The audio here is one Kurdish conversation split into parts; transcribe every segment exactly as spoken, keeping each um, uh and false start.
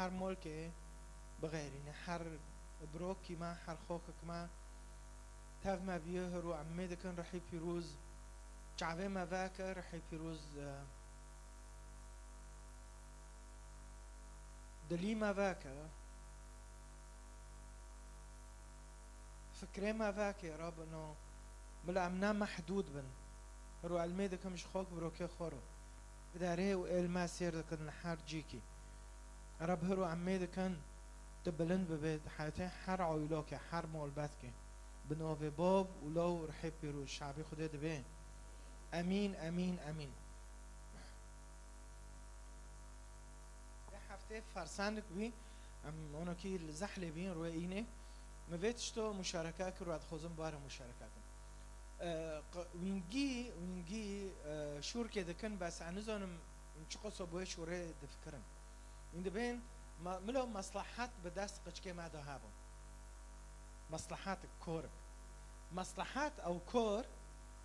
her molkê bixêrîne, her birokî me, her xokek me tev me bîye, hiro em mê dikin rihî pîroz, çavê me veke rihî pîroz, e, dilî me veke, fikrê me veke, Rab, ino bila em ne mehdûd bin. Hiro em mê dikim ji xok birokê xwe re. Îdarê û êl me sêr dikin li her cîkî. Rab, hiro em mê dikin, tu bilind bibe di heyatê her oylokê, her molbetkê. Bi novê Bab û Law û Rihê Pîroz, şabî Xwedê dibê. Emîn, emîn, emîn. Vê heftê fersanik bî, em onokî li Zehlê bîn, rûyê înê. Min vê tişto muşareke kir û ez dixwazim bare muşareke kim. E, q-, wîngî, wîngî, e, şûrkê dikin, bes ez nizanim çiqaso bi wê şûrê difikirin. Wîn dibên, ma-, milo meslehet bi dest qiçkê me de hebû. Meslehet korik. Meslehet ew kor,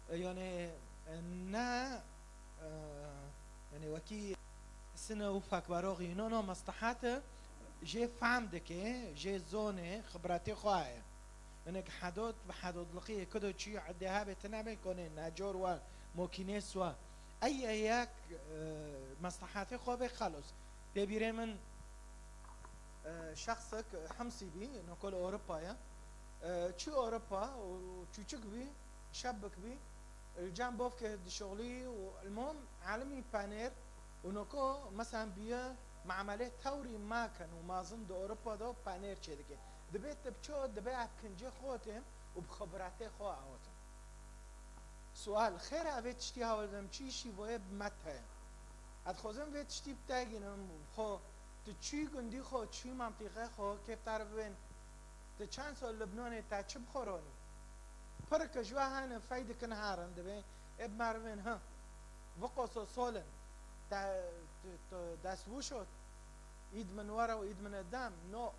e, yani, e, ne, e, yani wekî sine û fakbaroxî, no, no, meslehet jê fehm dike, jê zonê, xibretê xwe heye. Yani ki hedot bi hedotliqiyê, kudo çî edê hebê tine bê konê, necor we, mokînês we. Ey, ey yek, e, meslehetê xwe bê xelos. Tê bîrê min, e, şexsek Himsî bî, noko li Ewropa ye. E, çû Ewropa û çûçik bî, şebik bî, li cem bovkê dişoxlî û ilmom alimî penêr û noko, meselan, bîye memelê tewrî makin û mazin di Ewropa de penêr çêdike. Dibê tu biço, dibê ev kincê xwe têm û bi xibretê xwe awêtin. Sual, xêr e, evê tiştî hewldim, çi îşî voyê bi me heye? Ez dixwazim vê tiştî bi te gînim, xwe, tu çûyî gundî xwe, çûyî mantîqê xwe, kê bi te re bibên, tu çend sal Libnanê, te çi bi xwe ronî? Pirike ji we hene, fey dikin herin, dibê, ê bi me re bibên, hi, viqoso solin, te, tu, tu dest wişot, îd min were û îd min edem, no.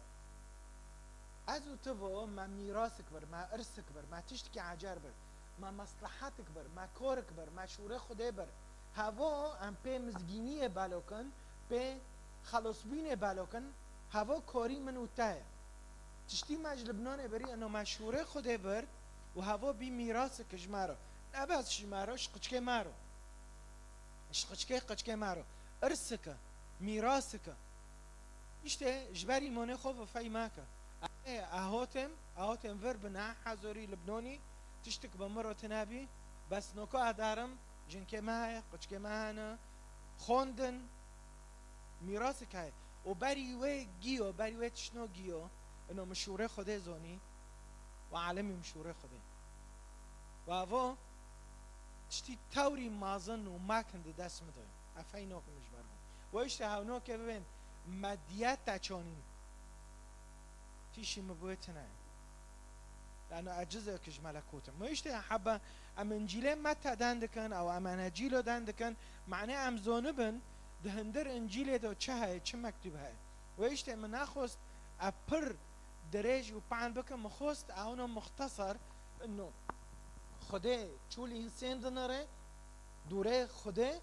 Ez û tu vo me mîrasik bir, me irsik bir, me tiştikî ecer bir, me meslehetik bir, me korik bir, me şûrê Xwedê bir. Hevo em pê mizgîniyê belokin, pê xelosbînê belokin, hevo korî min û te ye. Tiştî me ji Libnanê berî, eno me şûrê Xwedê bir û hevo bî mîrasik ji me re. Ne bes ji me re, ji qiçkê me re. Ji qiçkê qiçkê me re. Irsik e, mîrasik e. Îşte ji ber îmanê xwe ve fey make. Ê, ehotêm, ehotêm vir bi ne hezorî Libnonî, tiştik bi min re tine bî, bes noko adarim, jinkê me heye, qiçkê me hene, xondin, mîrasik heye. Û berî wê giyo, berî wê tişno giyo, ino min şûrê Xwedê zonî, û alemî min şûrê Xwedê. Û evo, tiştî tewrî mazin û makin di dest min de ye. Efey nokim ji ber hûn. We îşte hewnokê bibên, me diye te çonîn. Tîşî min bi wê tine ye. Yani ecizek ji melekût im. We îşte hebe em Încîlê Meta den dikin, ew em Enecîlo den dikin. Mane em zonibin, di hindir Încîlê de çi heye, çi mektûb heye. We îşte min nexwest, e pir dirêj û pan bikim, min xwest, ewno muxtesar, ino Xwedê çûl însên dinire, dûrê Xwedê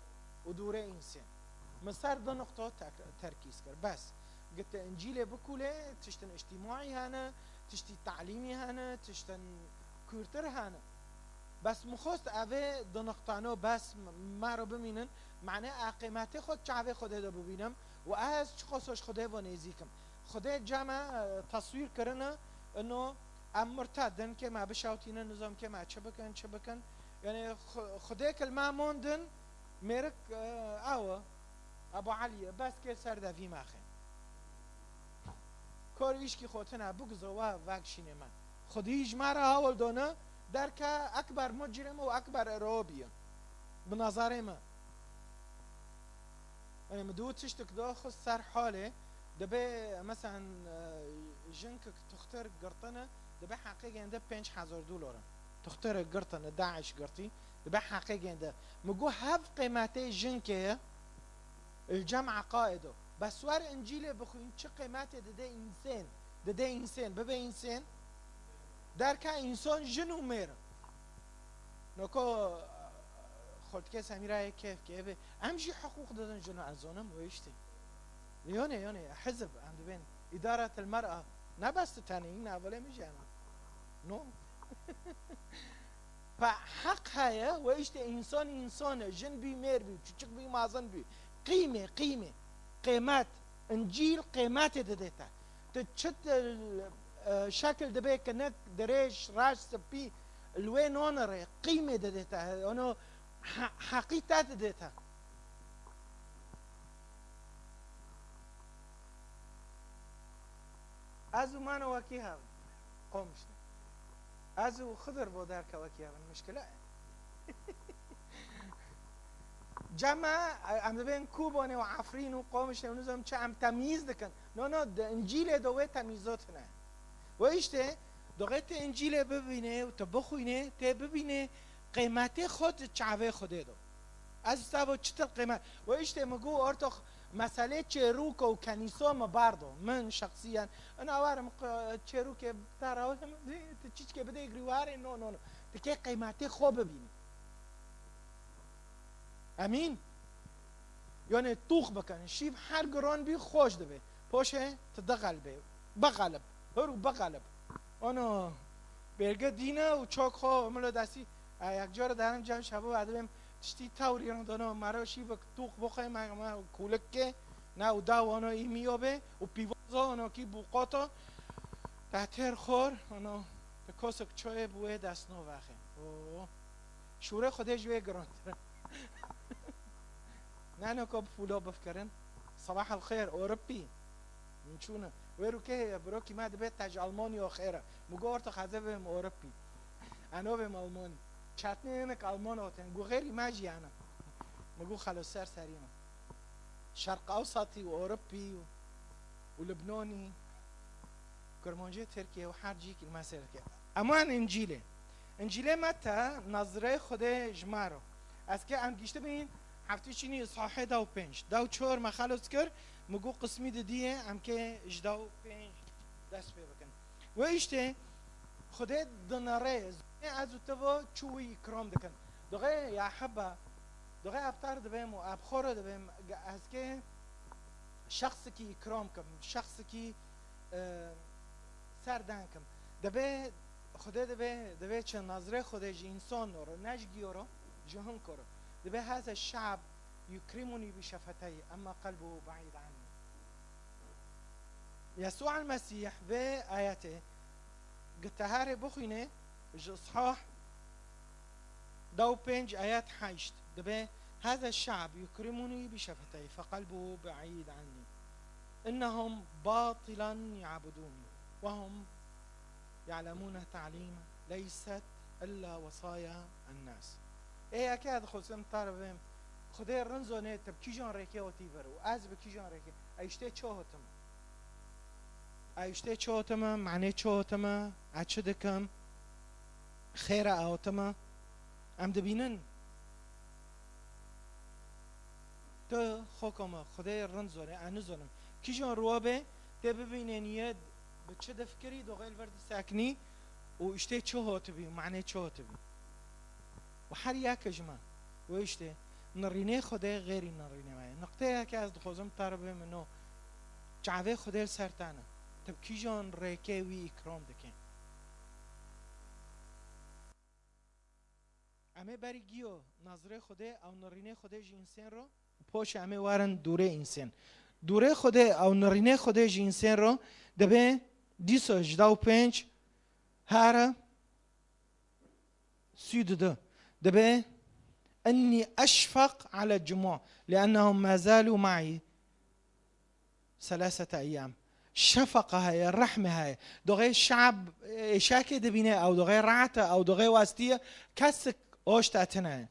û dûrê însên. Min ser du nuqto tek-, terkîz kir. Bes. Gite Încîlê bikûle, tiştin îctîmaî hene, tiştî talîmî hene, tiştin kûrtir hene. Bes min xwest evê du nuqtano bes m-, me re bimînin. Mane a qîmetê xwe çavê Xwedê de bibînim û ez çiqaso ji Xwedê ve nêzîk im. Xwedê cem e, e, teswîr kirine, ino em murted in, kê me bişewtînin, nizam kê me çi bikin, çi bikin. Yani Xu-, Xwedê ki li me mondin, mêrik, e, ew e, Ebu Elî ye, bes kê ser devî me xê. Kor îşkî xwe tine biguzo we vekşînê me. Xwedî ji me re hewil done, derke ekber mucrim û ekber irobî ye. Bi nazarê me. Yani min dû tiştik da xist ser halê, dibê, meselen, e, jinkik tuxtir girtine, dibê heqê gende pênc hezar dolar e. Tuxtir girtine, DAIŞ girtî, dibê heqê gende. Min got hev qîmetê jinkê ye, li cem eqaîdo. Bes wer Încîlê bixwîn, çi qîmetê dide însên, dide însên, bibe însên. Derke însan jin û mêr in. Noko, xortikê Semîrayê kêf kê bê. Em jî hiqûq didin jin û ez zonim wê îştê. Yone, yone, hizb, em dibên îdaretil mer'a. Ne bes tu tenê yî, ne volê min jî hene. No. Pa heq heye, we işte însan însan e, jin bî mêr bî, çiçik bî mazin bî. Qîmê, qîmê. Qêmet. Încîl qêmetê didê te. Tu çi, e, şekil dibe kinik, dirêj, reş, spî, li wê nonirê, qîmê didê te. Ono he-, heqî te didê te. Ez û Mano wekî hev in. Qomişne. Ez û Xidir bo derke wekî hev in. Mişkile e. Cema, em dibên Kûbonê û Efrîn û Qomişne û nizam çi em temyîz dikin. No, no, di Încîlê de wê temyîzot hene. We işte, doxê tu Încîlê bibînê û tu bixwînê, tê bibînê qêmetê xwe di çavê Xwedê de. Ez sabo çitil qîmet. We işte mi got ortox meselê çêrûko û kenîso mi bardo. Min şexsiyen, ina warim q-, çêrûkê ta rawete min, tu çiçkê bidê girî warê, no, no, no. Tu kê qîmetê xwe bibînî. Emîn? Yone tûx bikin. Şîv her giron bî xweş dibe. Poşê tu dixelbê. Bixelib. Hur û bixelib. Ono bêrge dîne û çok xwe milo destî. E, yek cara derim cem şebo ve dibêm tiştî tewrî rin dono mero şîvik tûx bixwe me, me kûlik ke. Ne û da ono îmîyo be û pîvozo ono kî bûqoto. Te têr xor, ono te kosik çoyê bi wê destno vexê. Oo. Şûrê Xwedê ji wê girantir e. Nano ku bi fûlo bifikirin. Sabah el xêr, Ewropî. Min çûne. Wê rûkê birokî me dibe te ji Almanya xêr e. Min got ortox ez ê bêm Ewropî. Eno bêm Almanî. Çetnê hinek Alman otin. Got xêrî me jî hene. Min got xelo ser serî me. Şerq Ewsatî û Ewropî û, û Libnanî. Kurmancê Tirkiye û her cîk li me sêr dike. Ema Încîlê. Încîlê Mete nazirê Xwedê ji me re. Ez ke em giştibîn heftê çînî îsahê da û pênc. Da û çor me xelos kir, mi got qismî didiyê, em kê ji da û pênc dest pê bikin. Wê îştê Xwedê dinere, zonê ez û ti vo çû wî îkram dikin. Doxê ya heba, doxê ebtar dibêm û ebxore dibêm, ez kê şexsikî îkram kim, şexsikî, e, serden kim. Dibê, Xwedê dibê, dibê çi nazirê Xwedê ji însan ro, ne ji giyo ro, ji hinko ro. Dibê heze şe'b yukrimuni bi şefeteyî, emma qelbu be'îd anni. Yesû el Mesîh vê ayetê gi te herê bixwînê ji Îshah da û pênc ayet heşt dibê, heze şe'b yukrimuni bi şefeteyî, fe qelbu be'îd anni. Innehum batilen ya'budûni. Ve hum ya'lemûne ta'lîme leyset illa wesaya ennas. Ê yeke ez dixwazim te re bêm, Xwedê rind zonê te bi kîjan rêkê hatî vir û ez bi kîjan rêkê. Ew îştê çi hatime? Ew îştê çi hatime? Manê çi hatime? Ez çi dikim? Xêr e hatime? Em dibînin. Tu xoka me, Xwedê rind zonê, ez nizonim. Kîjan ruwa bê, tê bibînê niyet bi çi difikirî, doxê li vir diseknî û îştê çi hatibî û manê çi hatibî. Û her yek ji me, wê îştê nirînê Xwedê xêrî nirînê me ye. Niqteyeke ez dixwazim te re bê min o. Çavê Xwedê li ser te ne. Tu bi kîjan rêkê wî îkram dikê? Em ê berî giyo nazirê Xwedê ew nirînê Xwedê ji însên ro û poşê em ê werin dûrê însên. Dûrê Xwedê ew nirînê Xwedê ji însên ro dibê dîsa ji da û pênc here sî û du. Dibê ennî eşfeq ale cumû liennehum ma zalû maî selasete eyyam. Şefeqa heye, rehmê heye. Doxê şe'b êşakê dibîne, ew doxê rahat e, ew doxê westiye, kesik oşta tine.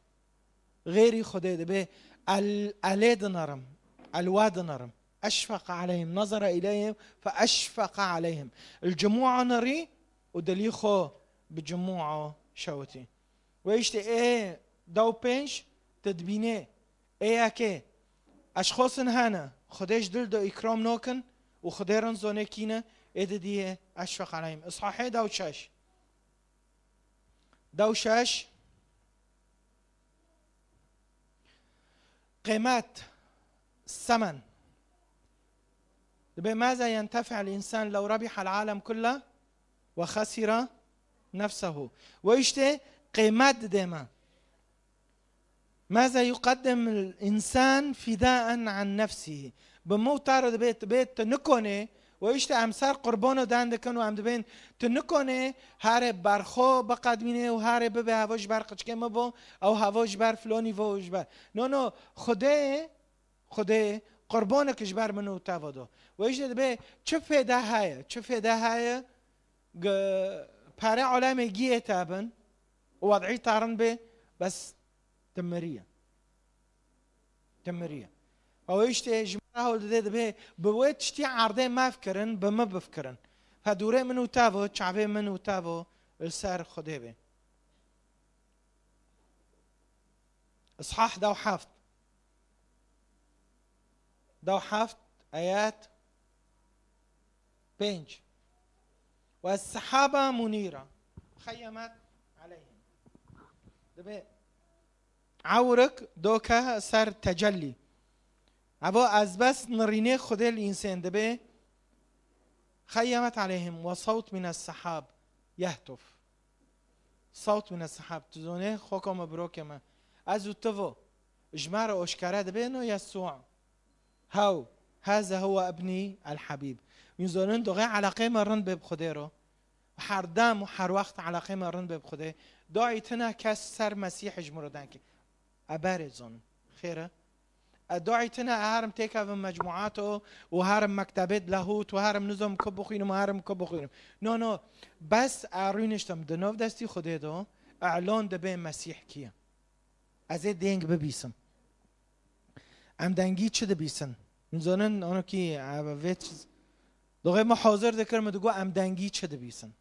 Xêrî Xwedê dibê, el, elê dinerim, el wa dinerim. Eşfeqa aleyhim, nazara ileyhim, fe eşfeqa aleyhim. El cumûa nirî û dilî xwe bi cumûa şewitî. Wê îştê ê da û pênc te dibînê. Ê yekê, eşxosin hene, Xwedê ji dil de îkram nakin û Xwedê rind zonê kî ne, ê didiyê eşfeq aleyhim. Îshahê da û şeş. Da û şeş. Qêmet, semen. Dibê ماذا ينتفع الإنسان لو ربح العالم كله وخسر نفسه. Wê îştê qîmet dide me. ماذا يقدم الإنسان فداء عن نفسه. Bi min û te re dibê, dibê tu nikonê, wê îştê em ser qurbano dan dikin û em dibên tu nikonê harê ber xwe biqedmînê û harê bibê heva ji ber qiçkê min bo, ew heva ji ber filonî vo û ji ber. No, no, Xwedê Xwedê qurbanek ji ber min û te ve do. Wê jî dibê çi fêde heye, çi fêde heye, gi-, pere alemê giyê te bin û wed'î te rin bê, bes tu miriye. Tu miriye. Ew îştê ji me re hewl dide dibê bi wê tiştî erdê mefikirin, bi min bifikirin. Fe dûrê min û te ve, çavê min û te ve li ser Xwedê bê. Îshah dew heft. Dew heft, ayet pênc. والسحابة منيرة خيمت عليهم. Dibê ewrik doke ser tecellî. Evo ezbest nirînê Xwedê li însên dibê. خيمت عليهم وصوت من السحاب يهتف. صوت من السحاب. Tu zonê, xweko me, birokê me. Ez û tu vo. Ji me re oşkare dibê no Yesû. Hew, هذا هو ابني الحبيب. Hûn zonin, doxê eleqê me rind bê bi Xwedê ro. Her dem û her wext eleqê me rind bê bi Xwedê. Doî tine kes ser Mesîhê ji min re dengê. Eberê zonin. Xêr e? E, doî tine e herim têkevim mecmuato û herim mektebê di lehût û herim nizom ku bixwînim û herim ku bixwînim. No, no. Bes e rûniştim di nov destî Xwedê do, îlan dibê Mesîh kî ye. Ez ê deng bibîsim. Em dengî çi dibîsin? Nizanin, ano kî, e, vê çi-, doxê me hazir dikir, me digot, em dengî çi dibîsin?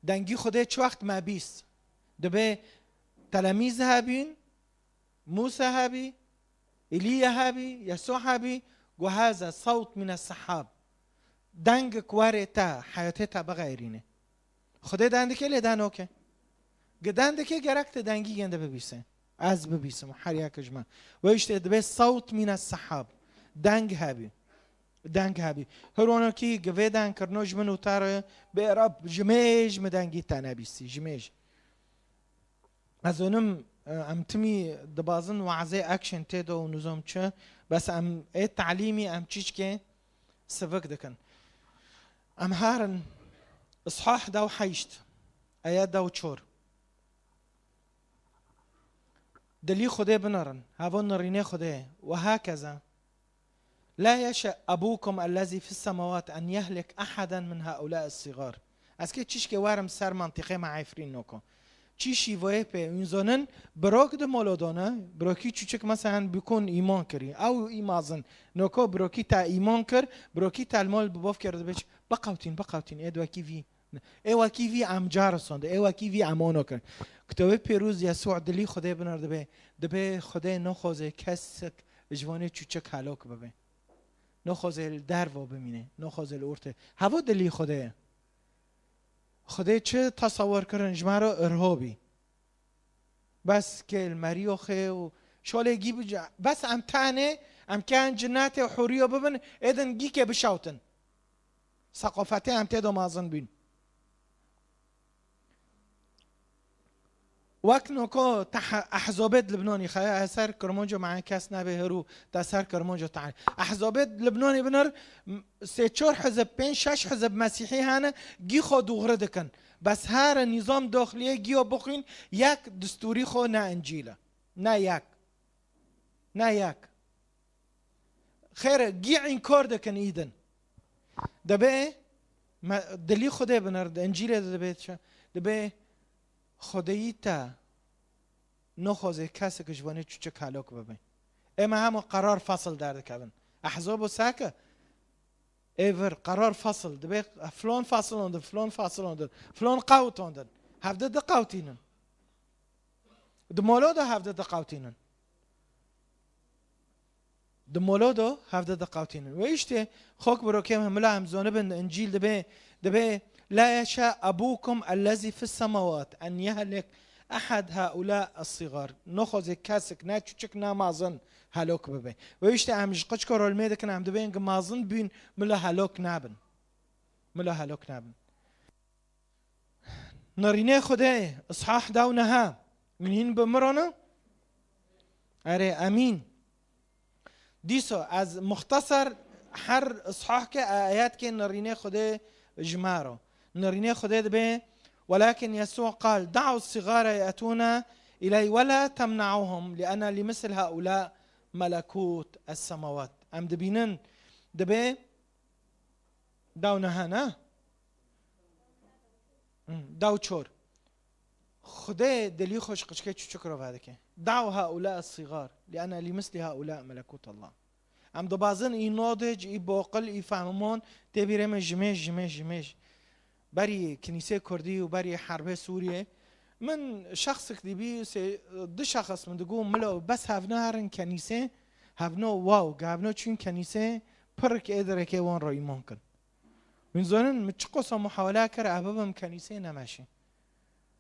Dengî Xwedê çi wext me bîst? Dibê telemîz hebîn, Mûsa hebî, Îlîya hebî, Yesû hebî, got, هذا صوت من السحاب. Dengek werê te, heyatê te bixeyrîne. Xwedê dendikê lê denoke. Gi dendikê gerek te dengî gende bibîse. Ez bibîsim, her yek ji me. Wê îşte dibê صوت من السحاب. Deng hebî. Deng hebî. Her wano kî gi vê deng kirino ji min û te re bê Reb, ji mêj mi dengî te nebîsî, ji mêj. Ez zonim, e, em timî dibazin wazê action tê de û nizom çi, bes em ê talîmî em çîçkê sivik dikin. Em herin Îshah dew heşt, ayet dew çor. Dilî Xwedê binerin, hevo nirînê Xwedê, وهكذا لا يشأ أبوكم الذي في السماوات أن يهلك أحدا من هؤلاء الصغار. Ez kê çîşkê werim ser mantîqê me Efrîn noko. Çî şîvoyê pê, hûn zonin, birok di molo done, birokî çûçik meselen bikon îman kirî. Ew îmazin, noko birokî te îman kir, birokî te li mol bi bov kir, dibê çi, biqewtîn, biqewtîn, ê di wekî vî. Ê wekî vî em carisonde, ê wekî vî em ono kirin. Kitêbê Pîroz Yesû dilî Xwedê binar dibê, dibê Xwedê nexwazê kesek ji vanê çûçik helok bibe. Nexwazê li dervo bimîne, nexwazê li ortê. Hevo dilî Xwedê ye. Xwedê çi tesewir kirin ji me re irhobî. Bes kêl meriyo xê û şolê gî bica-, bes em tenê, em kên cinetê û hûriyo bibin, êdin gîkê bişewtin. Seqofetê em tê de mazin bîn. Wek noko te he-, ehzobê di Libnanî xeye, e ser Kirmanco me kes nebe, hirû te ser Kirmanco te. Ehzobê di Libnanî binir, m-, sê çar hizib, pênc şeş hizib mesîhî hene, gî xwe dûxri dikin. Bes here nîzam doxliyê giyo bixwîn, yek distûrî xwe ne Încîl e. Ne yek. Ne yek. Xêr e, gî înkar dikin îdin. Dibê me, dilî Xwedê binir, di Încîlê de dibê çi? Dibê Xwedeyî te nexwazê kesek ji vanê çûçik helok bibe. Ê me hema qerar fesil derdikevin. Ehzob û seke, ê vir, qerar fesil, dibê flon fesilon din, flon fesilon din, flon qewton din. Hevde diqewtînin. Di molo de hevde diqewtînin. Di molo de hevde diqewtînin. Wê îştê xok birokê min, mila em zonibin, Încîl dibê, dibê, لا يشأ أبوكم الذي في السماوات أن يهلك أحد هؤلاء الصغار. Nexwazê kesik, ne çûçik, ne mazin, helok bibe. Wê işte em ji qıçko rolmê dikin, em dibên ki mazin bîn, mila helok nabin. Mila helok nabin. Nirînê Xwedê, ishah daw neha. Min hîn bi mirona? Erê, emîn. Dîso, ez muxteser her ishah ke ayet ke nirînê Xwedê ji me ro. Nirînê Xwedê dibe, "Welakin Yesû qal, da'u sigara yetûne iley we la temna'uhum, li'ene li misl haula melekût es-semawat." Em dibînin, dibe, daw neha ne? Hmm, daw çor. Xwedê dilî xwe ji qicikê çûçik re vedike. Daw haula sigar, li'ene li misli haula melekût Allah. Em dibazin î nodij, î boqil, î fehmon tê bîrê min jimêj, jimêj, jimêj. Berî kinîsê Kurdî û berî herbê Sûriyê. Min şexsik dîbî, sê, du şexs min digo, milo bes hevne herin kenîsê, hevno wow, gavno çûn kenîsê, pirrik ê derekê wan re îman kin. Min zonin, min çiqo sa muhawela kir, ez bibim kenîsê nemeşî.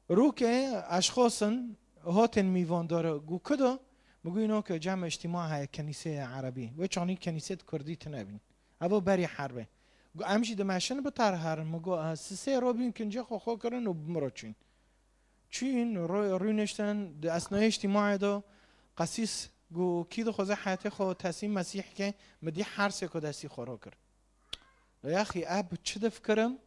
Rûkê eşxosin hotên mîvandara gu kudo, mi gu îno ke cem îctîma heye kenîsê erebî. Wê çanî kenîsê di kurdî tine bîn. Evo berî herbe. Gu em jî dimeşin bi tar herin. Mi gu, "A, sisê ro bîn kincê xwe xwe kirin û bi mi ro çûn." Çûn, ro-, rûniştin, di esnayê îctîmayê de qesîs gu, "Kî dixwaze heyatê xwe teslîm Mesîh ke, mi dî her sê ku destî xwe ro kir." Yaxî, ez bi çi difikirim?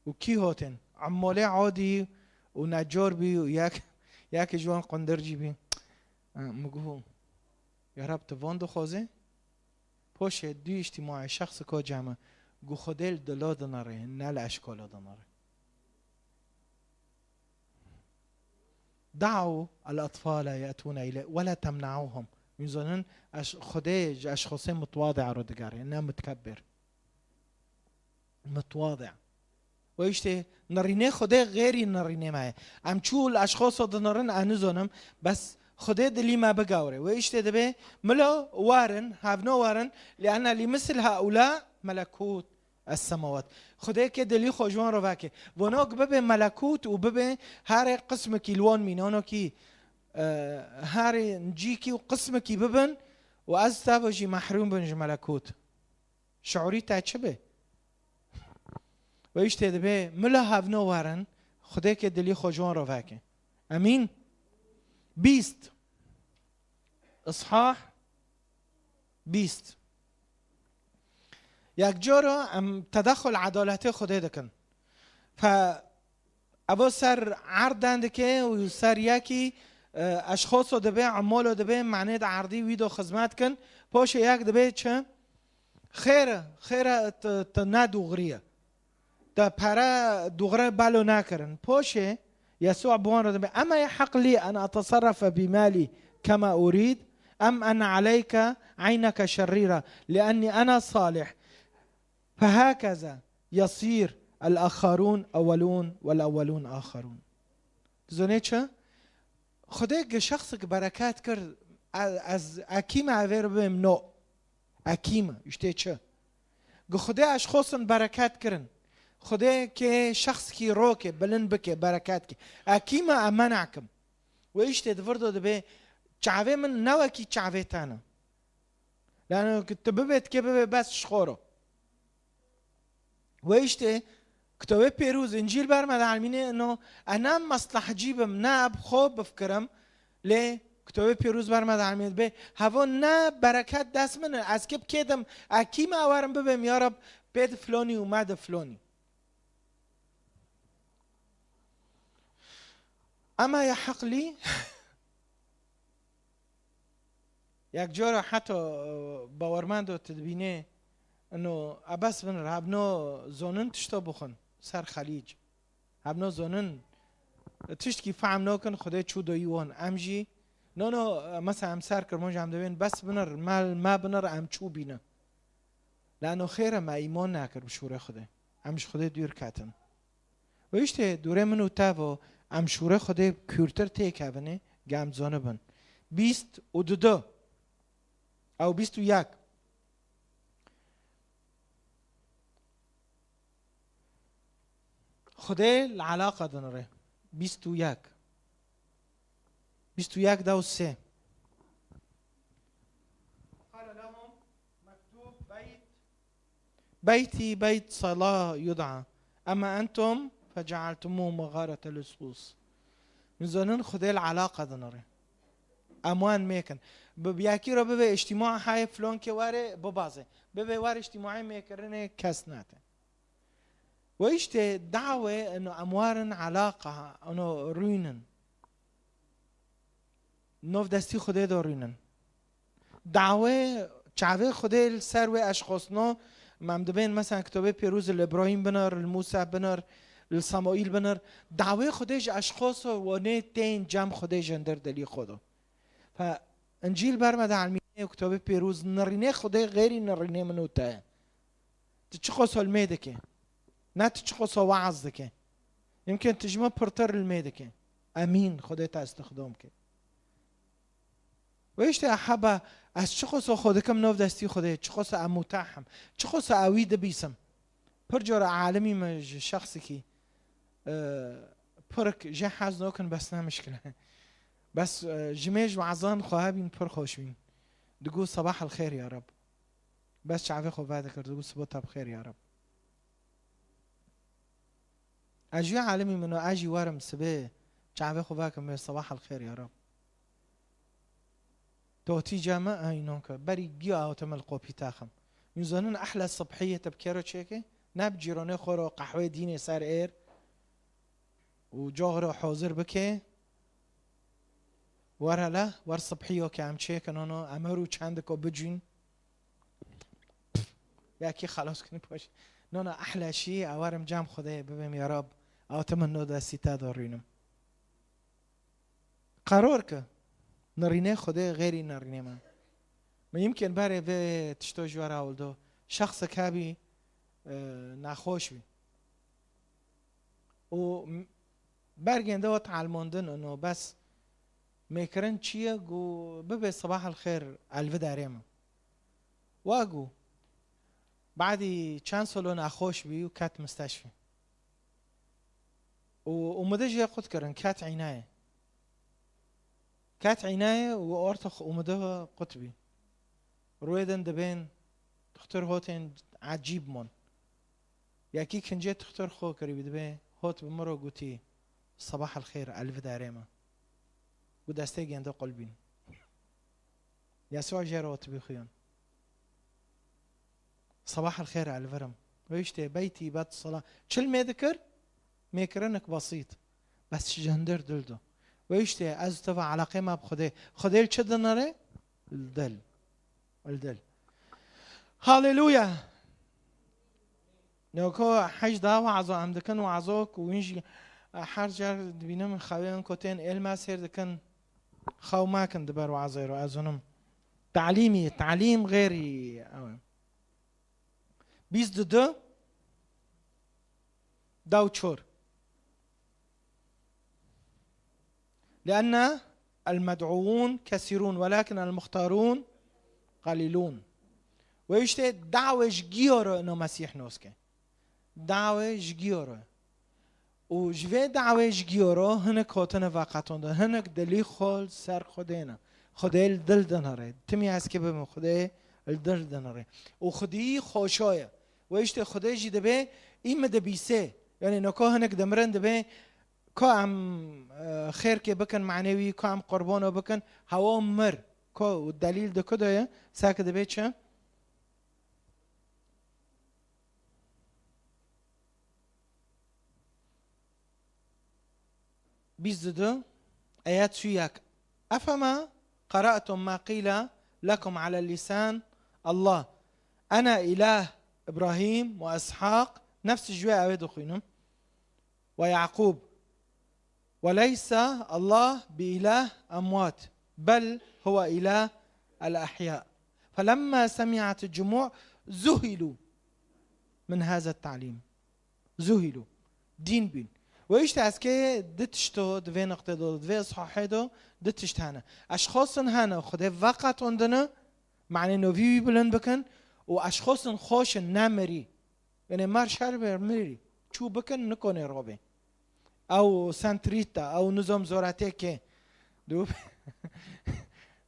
Û kî hatin? Emmalê adî û necar bî û yek, yekê ji wan qundircî bî. Min got, "Ya Reb, tu van dixwazî?" Poşê dû îctîmayê şexsik o ceme. Got, "Xwedê li dilo dinere, ne li eşkala dinere." Da'u el-atfale ye'tûne ilê, we la temna'uhum. Min zonin, eş-, Xwedê ji eşxosê mitwade ero digere, ne mutkebbir. Mitwade. Wê işte nirînê Xwedê xêrî nirînê me ye. Em çû li eşxoso dinirin, ez nizonim, bes Xwedê dilî me bigawre. Wê işte dibe, milo werin, hevno werin, li'enne li misl haula melekût es-semawat. Xwedê ke dilî xwe ji wan re veke. Vonok bibe melekût û bibe herê qismekî li wan mînanokî, e, herê ncîkî û qismekî bibin û ez tavo jî mehrûm bin ji melekût. Şiûrî te çi be? Wê işte dibe, mila hevno werin, Xwedê ke dilî xwe ji wan re veke. Emîn. Bîst. Ishah bîst. Yek cara em tedexul edaletê Xwedê dikin. Fe evo ser erd dendike û ser yekî, e, eşxoso dibe, emalo dibe, manê de erdî wî do xizmet kin. Poşê yek dibe çi? Xêr e, xêr e, tu, tu ne dûxirî ye. Te pere dûxire belo nekirin. Poşê Yesû bi wan re dibe, "Ema yeheq lî en eteserrefe bi malî kema urîd, em en aleyke eyneke şerîra, liennî ena salih. Fehakeza yesîr el-axarûn ewwelûn wel-ewwelûn axarûn." Dizanê çi? Xwedê gi şexsik bereket kir, e-, ez ekî me evêr bibêm no. Ekî me, işte çi? Gi Xwedê eşxosin bereket kirin. Xwedê kê şexsikî roke, bilind bike, bereket ke. Ekî me, em menakim. Wê işte di vir de dibe çavê min ne wekî çavê te ne. Lano ki tu bibê, dikê bibê bes ji xwe re. Wê işte Kitobê Pêrûz, Încîl ber me dihelmîne, no, ez ne meslehcî bim, ne bi xwe bifikirim, lê Kitobê Pêrûz ber me dihelmîne, dibê, hevo ne bereket dest min e, ez kê bi kê dim, ez kî me werim bibêm, ya Reb, pê di filonî û me di filonî. Ema yeheq lî, Yek cara heta, e, bawermendo tu dibînê, ino, ebes bin re, hebno zonin tişto bixwin ser Xelîc. Hebno zonin tiştkî fehm nakin, Xwedê çû doyî wan. Em jî, no, no, e, mesela em ser Kirmanc em dibên, bes binir, me, me binir, em çû bîne. Lano xêr e me îman nekir bi şûrê Xwedê. Em ji Xwedê dûr ketin. Û işte dûrê min û te vo, em şûrê Xwedê kûrtir têkevine, gem zonibin. Bîst û du. Ew bîst û yek. Xwedê li alaqa dinire. Bîst û yek. Bîst û yek da û sê. بيتي بيت صلاة يدعى، أما أنتم فجعلتموه مغارة لصوص. Nizanin Xwedê li alaqa dinire. Em wan mêkin. Bi, bi yekî re bibe îctîma hayê filonkê were bibaze. Bibe were îctîmayê mêkirinê kes nate. Ve işte dawê ino em warin alaqa, ino rûnin. Nov destî Xwedê de rûnin. Dawê çavê Xwedê li ser wê eşxosno, em dibên mesela kitobê pêrûz li Îbrahîm binir, li Mûsa binir, li Samuîl binir. Dawê Xwedê ji eşxoso wanê tên cem Xwedê ji hindir dilî xwe do. Fe Încîl ber me de elmînê û kitobê pêrûz nirînê Xwedê xêrî nirînê min û te ye. Tu çiqo solmê dike. Ne tu çiqo so waaz dike. Yimkin tu ji min pirtir ilmê dike. Emîn, Xwedê te estixdom ke. Ve işte eheba, ez çiqo so xwe dikim nov destî Xwedê, çiqo so em mutah im, çiqo so ewî dibîsim. Pir cara alimî me ji şexsikî, e, pirik jê hez nokin bes ne mişkile. Bes, e, ji mêj wazan xwe hebîn pir xweş bîn. Digo, "Sabah el xêr ya Rab." Bes çavê xwe vedikir, digo, "Sibo te bi xêr ya Rab." Ez jî alimî min o, ez jî werim sibê çavê xwe vekim wê, "Sabah el xêr ya Rab." Totî ceme, ay nonke, berî giya awteme li qopî taxim. Min zanin ehle sibhiyê te bi kero çêke, ne bi cîronê xwe ro qehwê dînê ser êr û cox ro hozir bike. Wer hele, wer sibhiyo ke em çêkin, ono, em her û çendiko bicûn. Yekî xelas kirin paş. Nona ehla şî, ewarim cem Xwedê bibim ya Rab. Awtime no destî te dorînim. Qeror ke nirînê Xwedê xêrî nirînê me. Me yimkên berê vê tişto ji we re hewldo. Şexsek hebî, e, nexweş bî. Û m-, bergên de we talmondin ino bes mêkirin çi ye, gu bibe sabah el xêr elvidarê min. Wa gu, badî çend solo nexweş bî û ket misteşfî. Û, û min de jê qut kirin, ket înaye. Ket înaye û orta xwe û min de qut bî. Rûyê din dibên dixtir hotên ecîb mon. Yekî kincê dixtir xwe kirî bî, dibê hot bi min re gotî, "Sabah el xêr, elvidarê min." Û destê gênde qul bîn. Yesûa jê re hotibî xuyan. Sabah el xêr elvirim. Ve işte beyti bet sala. Çil mê dikir? Mêkirinik basît. Bes ji hindir dil do. Ve işte ez te ve eleqê me bi Xwedê. Xwedê li çi dinere? Li dil. Li dil. Haleluya. Noko hej da wazo em dikin, wazo ku wîn jî, e, her car dibînim xewên ku tên êl me sêr dikin. Xew mekin di ber wazê ro ez hûnim. Talîmî, talîm xêrî ew e. Bîst du, da û çor. لأن المدعوون كثيرون ولكن المختارون قليلون. Ve işte dawê ji giyo re ino Mesîh noske. Dawê ji giyo re. Û ji vê dawê ji giyo re hinek hotine veqetondin, hinek dilî xwe li ser Xwedê ne. Xwedê li dil dinere. Timî ez kê bibim Xwedê li dil dinere. Û Xwedî xweşo ye. Ve işte Xwedê jî dibê î min dibîsê. Yani noko hinek dimirin dibê ka em, e, xêrkê bikin manevî, ka em qurbono bikin, hewa mir. Ka û delîl di ku de ye? Seke dibê çi? Bîst û du, ayet û yek. أفما قرأتم ما قيل لكم على لسان الله، أنا إله إبراهيم وإسحاق، nefs ji wê ew ê dixwînim, ويعقوب، وليس الله بإله أموات، بل هو إله الأحياء. فلما سمعت الجموع ذهلوا من هذا التعليم. ذهلوا. Dîn bîn. Ve işte ez kê di tişto di vê noqtê do, di vê sahê do, di tişt hene. Eşxosin hene Xwedê veqetondine, manê novî wî bilind bikin û eşxosin xweşin ne mirî. Yanê mar şer ber mirî. Çû bikin nikonê robê. Ew sentrîta, ew nizam zoratê kê. Dû,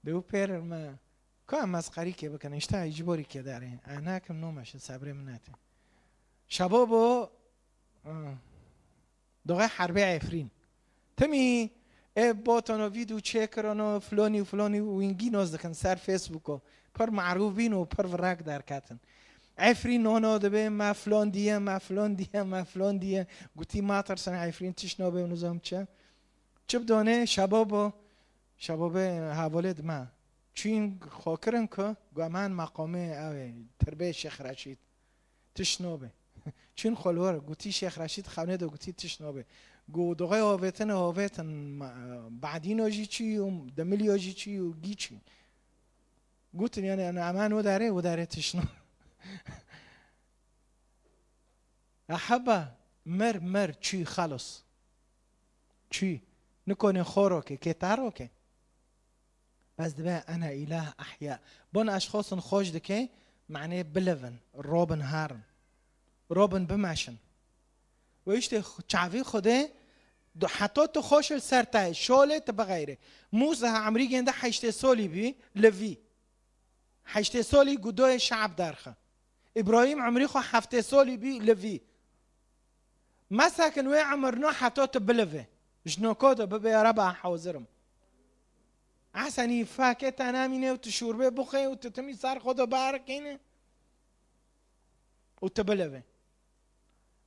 dû pêr me. Ka em mesqerîkê bikin, îşte ji borî kê derê. E, nakim nome şi, sebrê min nete. Şebo bo, e, doxê herbê Efrîn. Timî ê botono vîdyo çêkirono, flonî û flonî wîngî noz dikin ser Facebooko. Pir marûf bîn û pir virak derketin. Efrîn nono dibe, me flon diye, me flon diye, me flon diye. Gotî matirsin Efrîn tişt nobe û nizam çi. Çi bidone, şebo bo, şebo be hevalê dime. Çîn xwe kirin ku guman meqamê ew ê, tirbê Şêx Reşîd. Tişt nobe. Çîn xwe li wir, gotî Şêx Reşîd xewnê de gotî tişt nobe. Got, doxê hovêtin, hovêtin, ma-, badîno jî çî û demilyo jî çî û gî çî. Gotin, yani, yani, eman o dare, o dare tişt no. Eheba, mir, mir, çî, xelos. Çî. Nikonê xoro ke, kê taro ke. Bes dibe ene îlah ehya. Bon eşxosin xweş dike, manê bilivin, robin harin. Robin bimeşin. Ve işte xu-, çavî Xwedê du-, heta tu xweş li ser te, şolê tu bixeyre. Mûsa ha emrî gênde heştê solî bî, li vî. Heştê solî gudoyê şe'b derxe. Îbrahîm emrî xwe heftê solî bî, li vî. Mesekin wê emir no heta tu bilive. Ji noko de bibe, ya Reba, hazir im. Esenî fekê te nemîne û tu şûrbê bixwe û tu timî ser xwe de berikîne û tu bilive.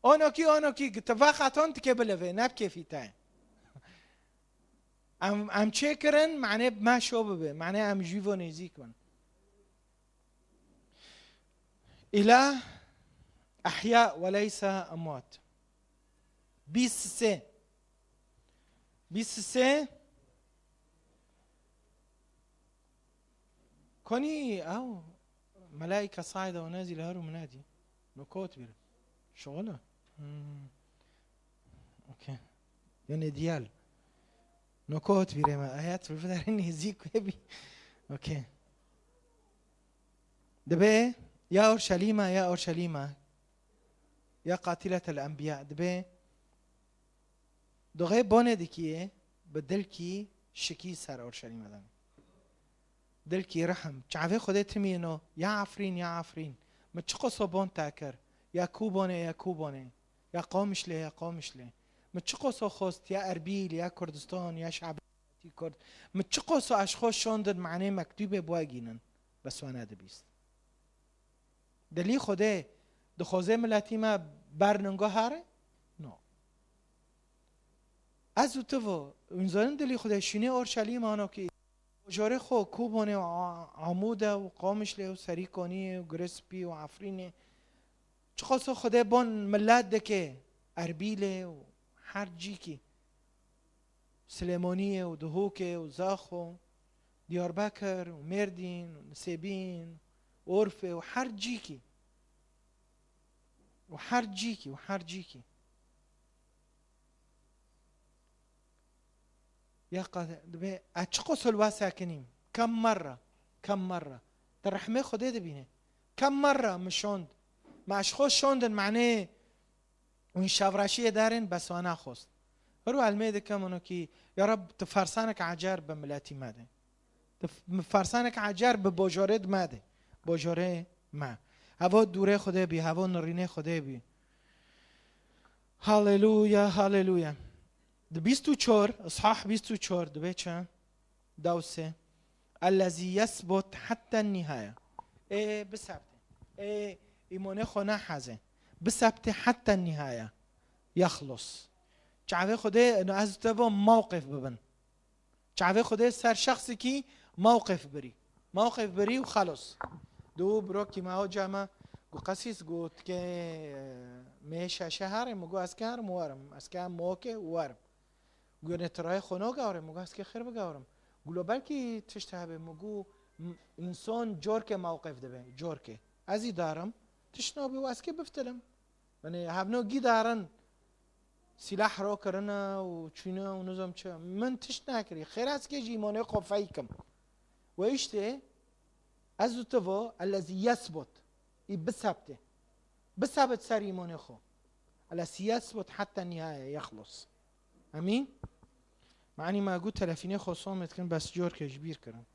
Onokî, onokî, tu veqeton, tu kê bilive, ne bi kêfî te. Em, em çêkirin, manê me şo bibe, manê em jî vo nêzîk bin. Îlah ehya ve leysa emwat. Bîst sê. Bîst sê. Konî ew melaîke saîde û nezîle her û minedî. Nokot bîr. Şoxil e? Hmm. Okey. Yani diyal. Nokot bîrê me. Ayet bi fidarê nêzîk wê bî. Okey. Dibe, ya Orşelîma, ya Orşelîma. Ya qatiletel enbiya. Dibe, Doxê bonê dikî bi dilkî şikî ser Orşelîme de. Dilkî rihim. Çavê Xwedê timî no. Ya Efrîn, ya Efrîn. Mi çiqoso bon te kir. Ya ku bonê, ya ku bonê. Ya Qamişlê, ya Qamişlê. Mi çiqoso xost, ya Erbîl, ya Kurdistan, ya şe'bê Kurd. Mi çiqoso ez xwe şondin manê mektûbê bwegînin. Bes we nedibîst. Dilî Xwedê dixwaze miletî me ber ningo here? No. Ez û tu vo, hûn zanin dilî Xwedê şînê Orşelîm ano ki, bajarê xwe Kobonê û A-, Amûde û Qamişlê û Serîkoniyê û Girê Spî û Efrînê. Çiqas o Xwedê bon milet dike, Erbîlê û her cîkî. Silêmaniyê û Duhokê û Zaxo, Diyarbekir û Mêrdîn û Nisêbîn, Orfê û her cîkî. Û her cîkî, û her cîkî. Ya qe-, dibê, ez çiqo sol wa sekinîm? Kem merra, kem merra. Te rehmê Xwedê dibîne. Kem merra mi şond. Me ji xwe şondin, manê Wî şevreşiyê derin, bes we naxwest. Her û elmê dikim ûno kî, ya Reb, tu fersanek ecer bi miletî me de. Tu f-, mi fersanek ecer bi bojorê di me de. Bojorê me. Hevo dûrê Xwedê bî, hevo nirînê Xwedê bî. Haleluya, haleluya. Di bîst û çar, ishah bîst û çar, dibê çi? Dawsê. Ellezî yesbut hatta nihaya. Ê bisebte. Ê îmonê xwe neheze. Bisebte hatta nihaya. Yexlos. Çavê Xwedê, no ez te bo mewqif bibin. Çavê Xwedê ser şexsikî mewqif birî. Mewqif birî û xelos. Du birokî me, hoca me, gu qesîs got ke, me şeşe herê, mi got ez ke herim werim. Ez ke mokê werim. Gune tirayê xwe nagewrê, mi got ez kê xêr bigewrim. Gulo belkî tişt hebe, mi got, m-, însan corkê mewqif dibe, corkê. Ez î darim, tişt nabî û ez kê biftilim. Yanî hevno gî darin, sîlah ro kirine û çûne û nizam çi. Min tişt nekirî. Xêr ez kê ji îmonê xwe feykim. Ve işte, ez û tu vo, ellezî yesbut. Î bisebte. Bisebit ser îmonê xwe. Ellezî yesbut hatta nihaya yexlos. Emîn? Manî me got telefînê xwe somê dikin, bes corkê ji bîr kirin.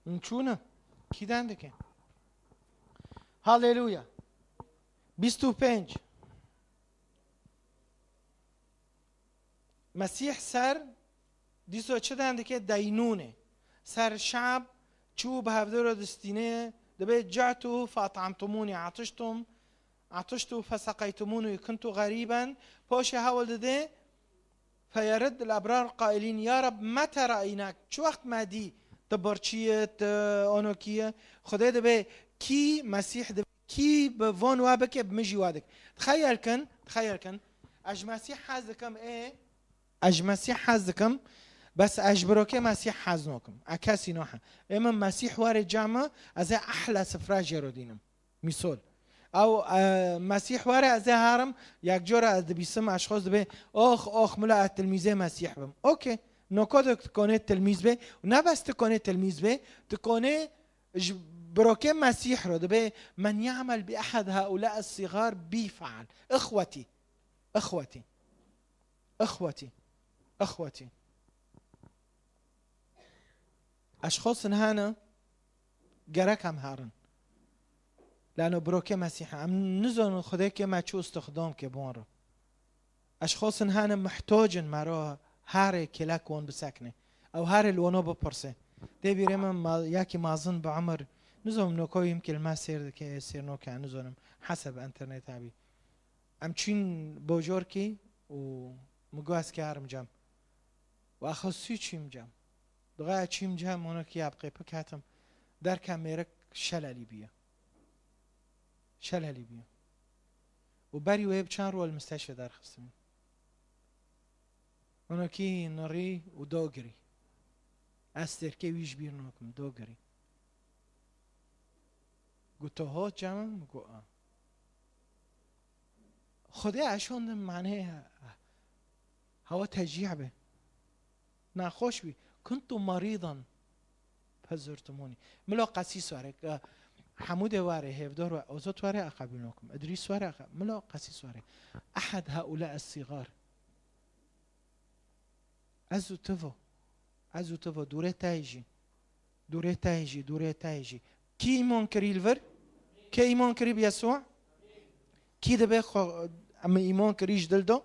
Hûn çûne? Kî dendike? Haleluya. Bîst û pênc. Mesîh ser, dîso çi dendike? Deynûnê. Ser şab çû bi hevdero distînê, dibê جعت فأطعمتموني، عطشتم، عطشت فسقيتموني، كنت غريبا. Poşê hewl didê, فيرد الأبرار قائلين يا رب متى رأيناك؟ Çi wext me dî tu birçî yî, tu onokî yî? Xwedê dibê kî, Mesîh dibê kî bi van we bike, bi min jî we dike. Dixeyel kin, dixeyel kin. Ez ji Mesîh hez dikim, ê. Ez ji Mesîh hez dikim, bes ez ji birokê Mesîh hez nakim. Ez kesî nahe. Ê min Mesîh were cem min, ez ê ehla sifra jê re dînim. Mîsol. Ew, e, Mesîh were ez ê herim, yek cara ez dibîsim, ez xwest dibê, ox, ox, mila ez tilmîzê Mesîh bim. Okey. Noko tu konê tilmîz bê. Û ne bes tu konê tilmîz bê, tu konê ji birokê Mesîh re dibê, من يعمل بأحد هؤلاء الصغار بي فعل. إخوتي. إخوتي. إخوتي. إخوتي. Eşxosin hene gerek em herin. Lano birokê Mesîh e. Em nizonin Xwedê kê me çû istixdam ke bi wan re. Eşxosin hene mihtocin me re herê kêlek wan bisekne. Ew herê li wano bipirse. Tê bîrê min ma-, yakî mazin bi emir. Nizonim nokoyim ke li me sêr dike, sêr noke, nizonim. Heseb internet hebî. Em çîn bojorkî û min got ez karim cem. Û axir sî çîm cem. Dixwe çîm cem, onokî ya bi qêpik hatim. Derke mêrik şelelî bûye. Şelelî bûye. Û berî wê bi çend rol misteşfê derxistin. Onokî nirî û dogirî. Ez stêrkê wî ji bîr nakim, dogirî. Got, "To hot cem?" Min got, "A." Xwedê eşondim, manê hewa tecîh be. Naxweş bî. "Kuntu maridan fezurtumunî." Milo qesîs were, e, Hemûdê were, Hêvdor were, Ozot were, a qebîl nakim. Idrîs were, a qe-, milo qesîs were. Ehed heula es-sîgar. Ez û tu vo. Ez û tu vo. Dûrê te jî. Dûrê te jî, dûrê te jî. Kî îmon kirî li vir? Kê îmon kirî bi Yesû? Kî dibe xwe, em îmon kirî ji dil do?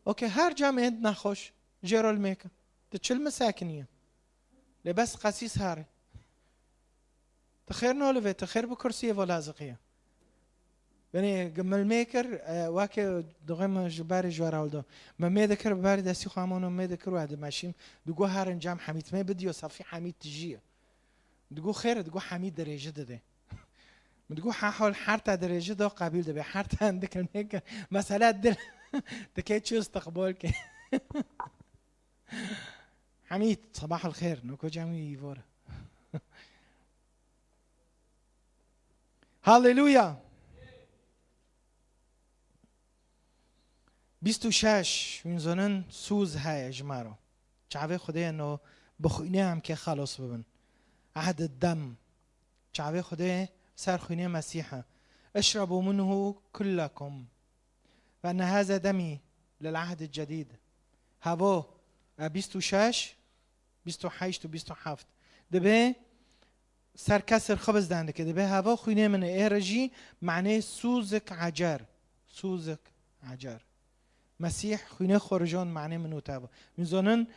Okey, her cem êd nexweş. Jê re li mêke. Tu çil mi sekiniye? Lê bes qesîs hare. Tu xêr nolivê, tu xêr bi kursiyê ve laziqiye. Benê gimil mê kir, e, weke dixê min ji berê ji we re hewldo. Me mê dikir, bi berê destî xwe amano mê dikir û ez dimeşîm. Digo herin cem Hemîd, mê bidiyo safî Hemîd tijî ye. Digo xêr e, digo Hemîd dirêji dide. Min digo ha hol her te dirêji do qebîl dibe. Her te hindik mê kir. Mesele dil. Dikê çi istiqbol ke. Hemîd, sabah el xêr. Noko cem wî îvor. Haleluya. Bîst û şeş, wîn zonin sûz heye ji me re. Çavê Xwedê no bi xwînê em kê xelos bibin. Ehd dem. Çavê Xwedê ser xwînê Mesîh e. Eşrebu minhu kullekum. Ve enne haza demî lil ehd cedîd. Hevo, e, bîst û şeş, bîst û heşt û bîst û heft. Dibê ser kesir xibz dendike. Dibê heva xwînê min e. Ê re jî manê sûzik ecer. Sûzik ecer. Mesîh xwînê xwe rijon manê min û te bo. Min zonin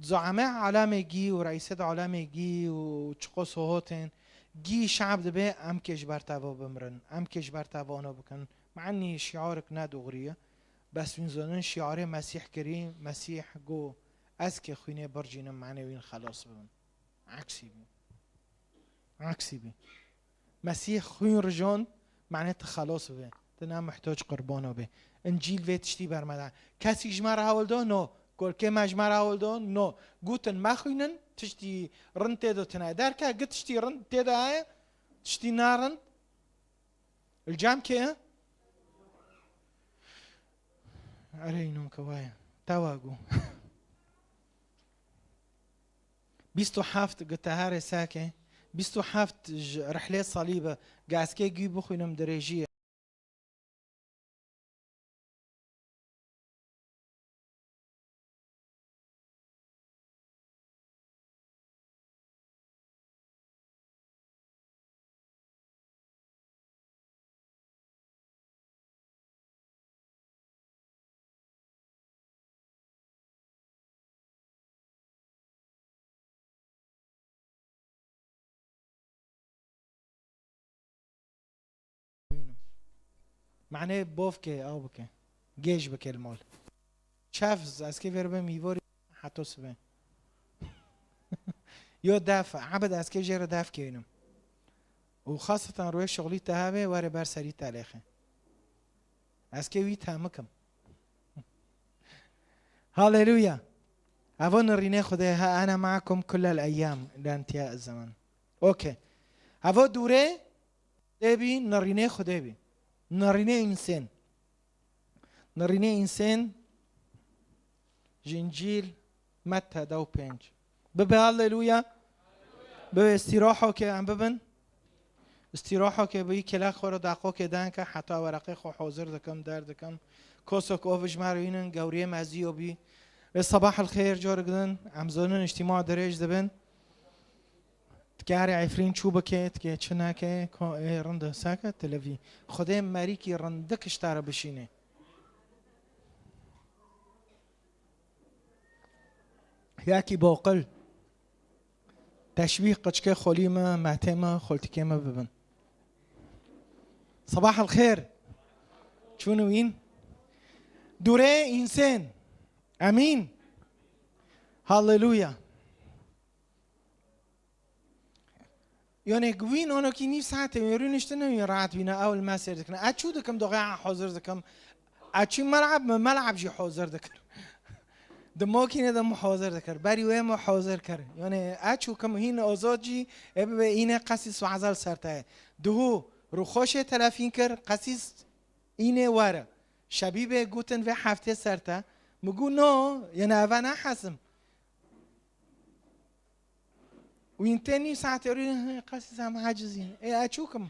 zuame alamê gî û reîsê de alamê gî û çiqo sohotên gî şab dibê em kê ji ber te vo bimrin. Em kê ji ber te vo ono bikin. Manî şiarik ne doğrî ye. Bes min zonin şiarê Mesîh kirî, Mesîh go ez kê xwînê bircînim manê wîn xelos bibin. Eksî bî. Eksî bî. Mesîh xwîn rijand, mane tu xelos bibî. Tu ne muhtoc qurbano bî. Încîl vê tiştî bermeda. Kesî ji me re hewl do? No. Kolkê me ji me re hewl do? No. Gotin mexwînin, tiştî rind tê de tune. Derke gi tiştî rind tê de heye, tiştî narind. Li cem kê? Erê înon ke waye. Tewa go. Bîst û heft gi teherê seke, bîst û heft ji rihlê salîbe, gaskê gî bixwînim dirêjiyê. Manê bov ke, ew bike. Gêj bike li mal. Çav, ez kê vêr bim, îvorî heta sibe. Yo def, ebed ez kê jê re def kênim. Û xaseten rûyê şixulî te hebe, were ber serî telêxe. Ez kê wî temikim. Haleluya. Evo nirînê Xwedê, ha ene me'akum kullel eyyam, ila intîha zeman. Okey. Evo dûrê Xwedê bî, nirînê Xwedê bî. Nirînê însên. Nirînê însên ji Încîl Metta dew pênc. Bibe haleluya. Bibe îstîroho ke em bibin. Îstîroho ke bî kela xwe re daqokê denke heta wereqê xwe hozir dikim, der dikim. Kosok ov ji me re hînin, gewriyê me zîyo bî. Ve sabah el xêr cor gidin. Em zonin îctîma dirêj dibin. Tikare Efrîn çû bike, tike çi neke, ko ê rind seke, televî. Xwedê merîkî rindik ji te re bişîne. Yakî boqil. Teşbîh qiçkê xolî me, metê me, xoltikê me bibin. Sabah el xêr. Çûn wîn. Dûrê însên. Emîn. Haleluya. Yanê wîn onokî nîv saetê wê rûniştine wî rahat bîne, ew li me sêr dikine. Ez çû dikim doxê a hozir dikim. Ez çû mel'ab, min mel'ab jî hozir dikir. Di mokînê de min hozir dikir. Berî wê min hozir kir. Yanê ez çû kim hîn ozod jî, ê bibe înê qesîs waza li ser te ye. Duhû rûxweşê telefîn kir, qesîs înê were. Şebîbê gotin vê heftê ser te. Min got no, yanê eve ne hesim. Wîn tê nîv saetê rû, qesî zam acizî. Ê, ez çûkim.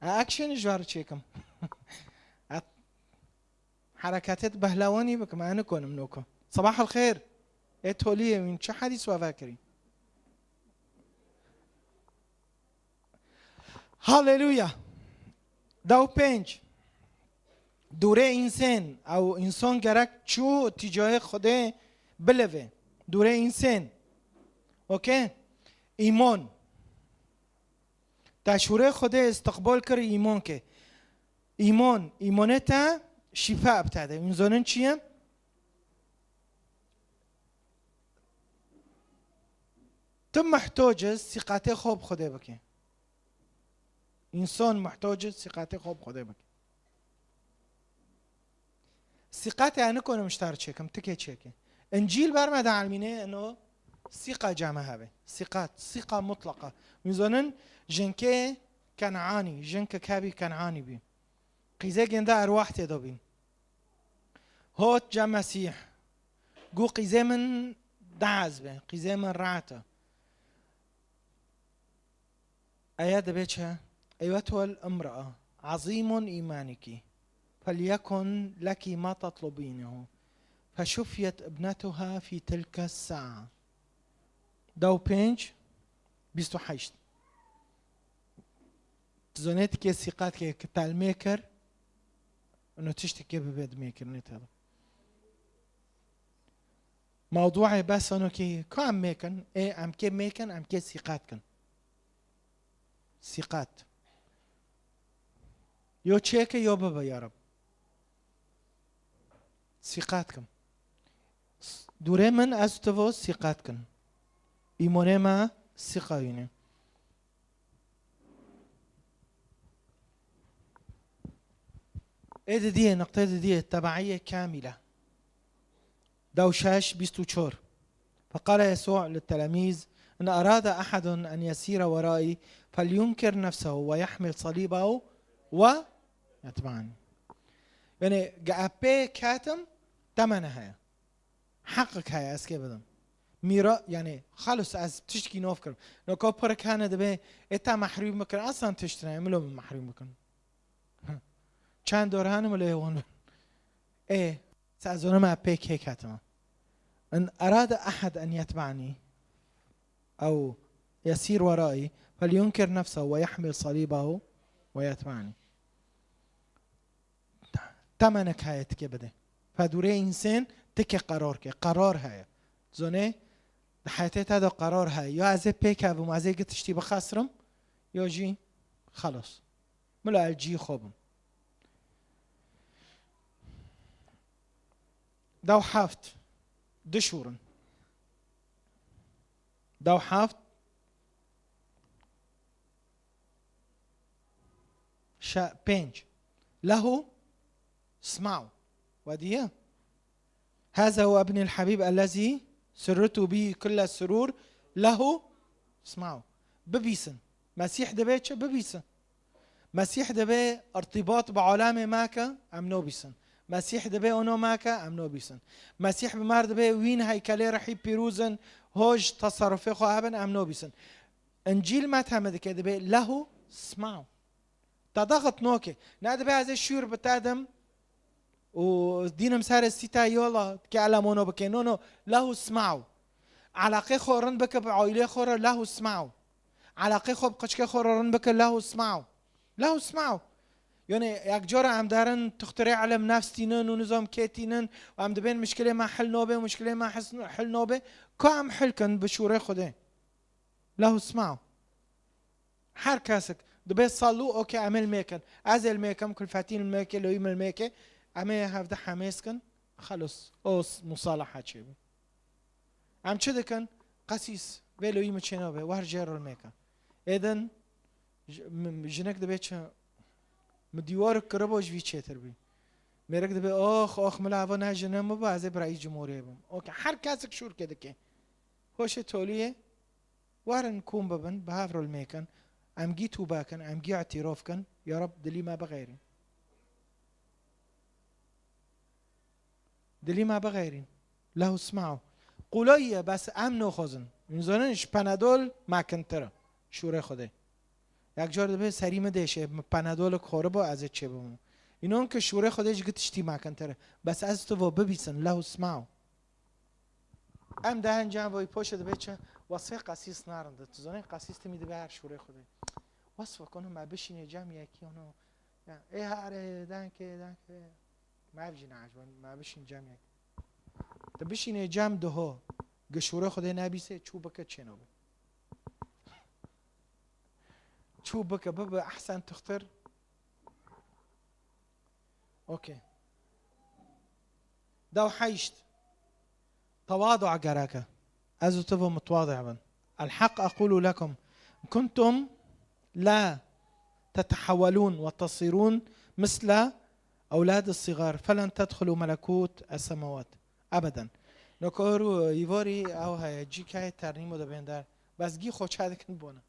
Ez action ji we re çêkim. Ez hereketê di behlewanî bikim, ez nikonim noko. Sabah el xêr. Ê toliyê wîn çi hedîs we vekirî? Haleluya. Dew pênc. Dûrê însên, ew însan gerek çû tîcayê Xwedê bilive. Dûrê însên. Okey? Îmon. Te şûrê Xwedê istiqbal kir îmon ke. Îmon, îmonê te şîfa bi te de. Hûn zanin çi ye? Tu muhtoc î sîqetê xwe bi Xwedê bike. Însan muhtoc î sîqetê xwe bi Xwedê bike. Sîqetê ez nikonim ji te re çêkim, tu kê çêke. Încîl ber me de elmîne, ino sîqa ceme hebe. Sîqet, sîqa mutlaqa. Hûn zanin jinkê Ken'anî, jinke kevî Ken'anî bî. Qîzê gênde erwah tê de bîn. Hot cem Mesîh. Got qîzê min diez be, qîzê min rahat e. Aya dibe çi? Eywetuhel imra'a, azîmun îmaniki. Felyekun leki ma tetlubînehu. Feşufiyet ibnetuha fî tilke sa'a. Dew pênc, bîst û heşt. Zonê tikê sîqat ke ki telmê kir, ino tiştekê bibe di mêkirinê te de. Mewduê bes ino ki ka em mêkin, ê em kê mêkin, em kê sîqat kin. Sîqat. Yo çêke yo bibe ya Reb. Sîqat kim. S-, dûrê min ez tu vo sîqat kin. Îmonê me sîqa yîne. Ê didiyê, niqtê didiyê, tebaiyê kamîle. Dew şeş, bîst û çar. Feqale Yesû li telemîz, in erada ehedun en yesîre weraî, felyunkir nefsehu ve yehmil salîbehu ve yetbani. Yani, ge ez pê ketim, temene heye. Heqek heye ez kê bidim. Mîra, yani, xalos ez tiştkî nov kirim. Noka pirik hene dibe, ê te mehrûm bikin, aslan tişt ne, milo min mehrûm bikin. Çend dor hene milo ê wan bin. Ê, se ez zonim ez pê kê ketime. In erade ehed en yetbani, ew yesîr werai, felyunkir nefsehu ve yehmil salîbehu ve yetbani. Temenek heye tikê bide. Fedûrê însên tikê qerar ke. Qerar heye. Zonê, di heyetê te de qerar heye. Ya ez ê pêkevim, ez ê gi tiştî bixesrim, ya jî xelos. Mila el cî xwe bim. Dew heft. Dişûrin. Dew heft. Şe-, pênc. Lehu smau. Wediye. Haza huwa ibni el-habib ellezî surritu bihi kulle surur. Lehu smau. Bibîsin. Mesîh dibe çi? Bibîsin. Mesîh dibe irtibat bi alemê me ke, em nobîsin. Mesîh dibe ono me ke, em nobîsin. Mesîh bi mer dibe wîn heykelê rihî pîrûzin, hoj tasarrufê xwe hebin, em nobîsin. Încîl me teme dike dibe lehu smau. Te daxit noke. Ne dibe ez ê şûr bi te dim û dînim serê sîta yola ke elemono bike. No, no. Lehu smau. Elaqê xwe rind bike bi aîlê xwe re lehu smau. Elaqê xwe bi qiçkê xwe re rind bike lehu smau. Lehu smau. Yani yek cara em derin tuxtirê elm nefs tînin û nizam kê tînin û em dibên mişkilê me hil nobe, mişkilê me his-, hil nobe. Ka em hil kin bi şûrê Xwedê. Lehu smau. Her kesik dibe salû, okê, em ê li mêkin. Ez ê li mêkim, kulfetîn li mêke, loyî min li mêke. Em ê hevde hemêz kin. Xelos. O s-, musalaha çêbû. Em çi dikin? Qesîs, vê loyî min çênabe. Wer jê re li mêkin. Êdin j-, m-, jinik dibe çi? Mi dîwarik kiribo ji vî çêtir bî. Mêrik dibe, ox, ox, mila eva ne jine min ba, ez ê birayî cumhuriyê bim. Okê, her kesik şûrke dike. Hoşê toliyê. Werin kom bibin, bi hev re li mêkin. Em gî tûbe kin, em gî îtîrof kin. Ya Reb, dilî me bixêrî. Dilî me bixêrîn. Lehu smau. Qulay ye, bes em noxwazin. Hûn zanin ji Panadol mekintir e. Şûrê Xwedê. Yek car dibe serî min dêşe, min Panadolik xwaribo, ez ê çêbibim. Înon ki şûrê Xwedê ji gi tiştî mekintir e. Bes ez tu vo bibîsin, lehu smau. Em dehên cem voy poşe dibe çi? Wasfê qesîs narinde. Tu zanî qesîs timî dibe her şûrê Xwedê. Wasf kono me bişînê cem yekî ono. Ya, ê herê, denkê, denkê. Me ev jî neajibin, me bişîn cem yekî. Tu bişînê cem diho. Gi şûrê Xwedê nebîse, çû bike çênobe. Çû bike, bibe ehsen tuxtir. Okey. Dew heşt. Tewadu gereke. Ez û tu ve mutwadi bin. El-haq ekulu lekum. Kuntum la tetehewelun ve tasirun misle ewlad sigar. Felen tedhulu melekut es-semawat. Ebeden. Nokor û îvarî ew heye. Cîkayê ternîmo de bên der. Bes gî xo çadikin bona.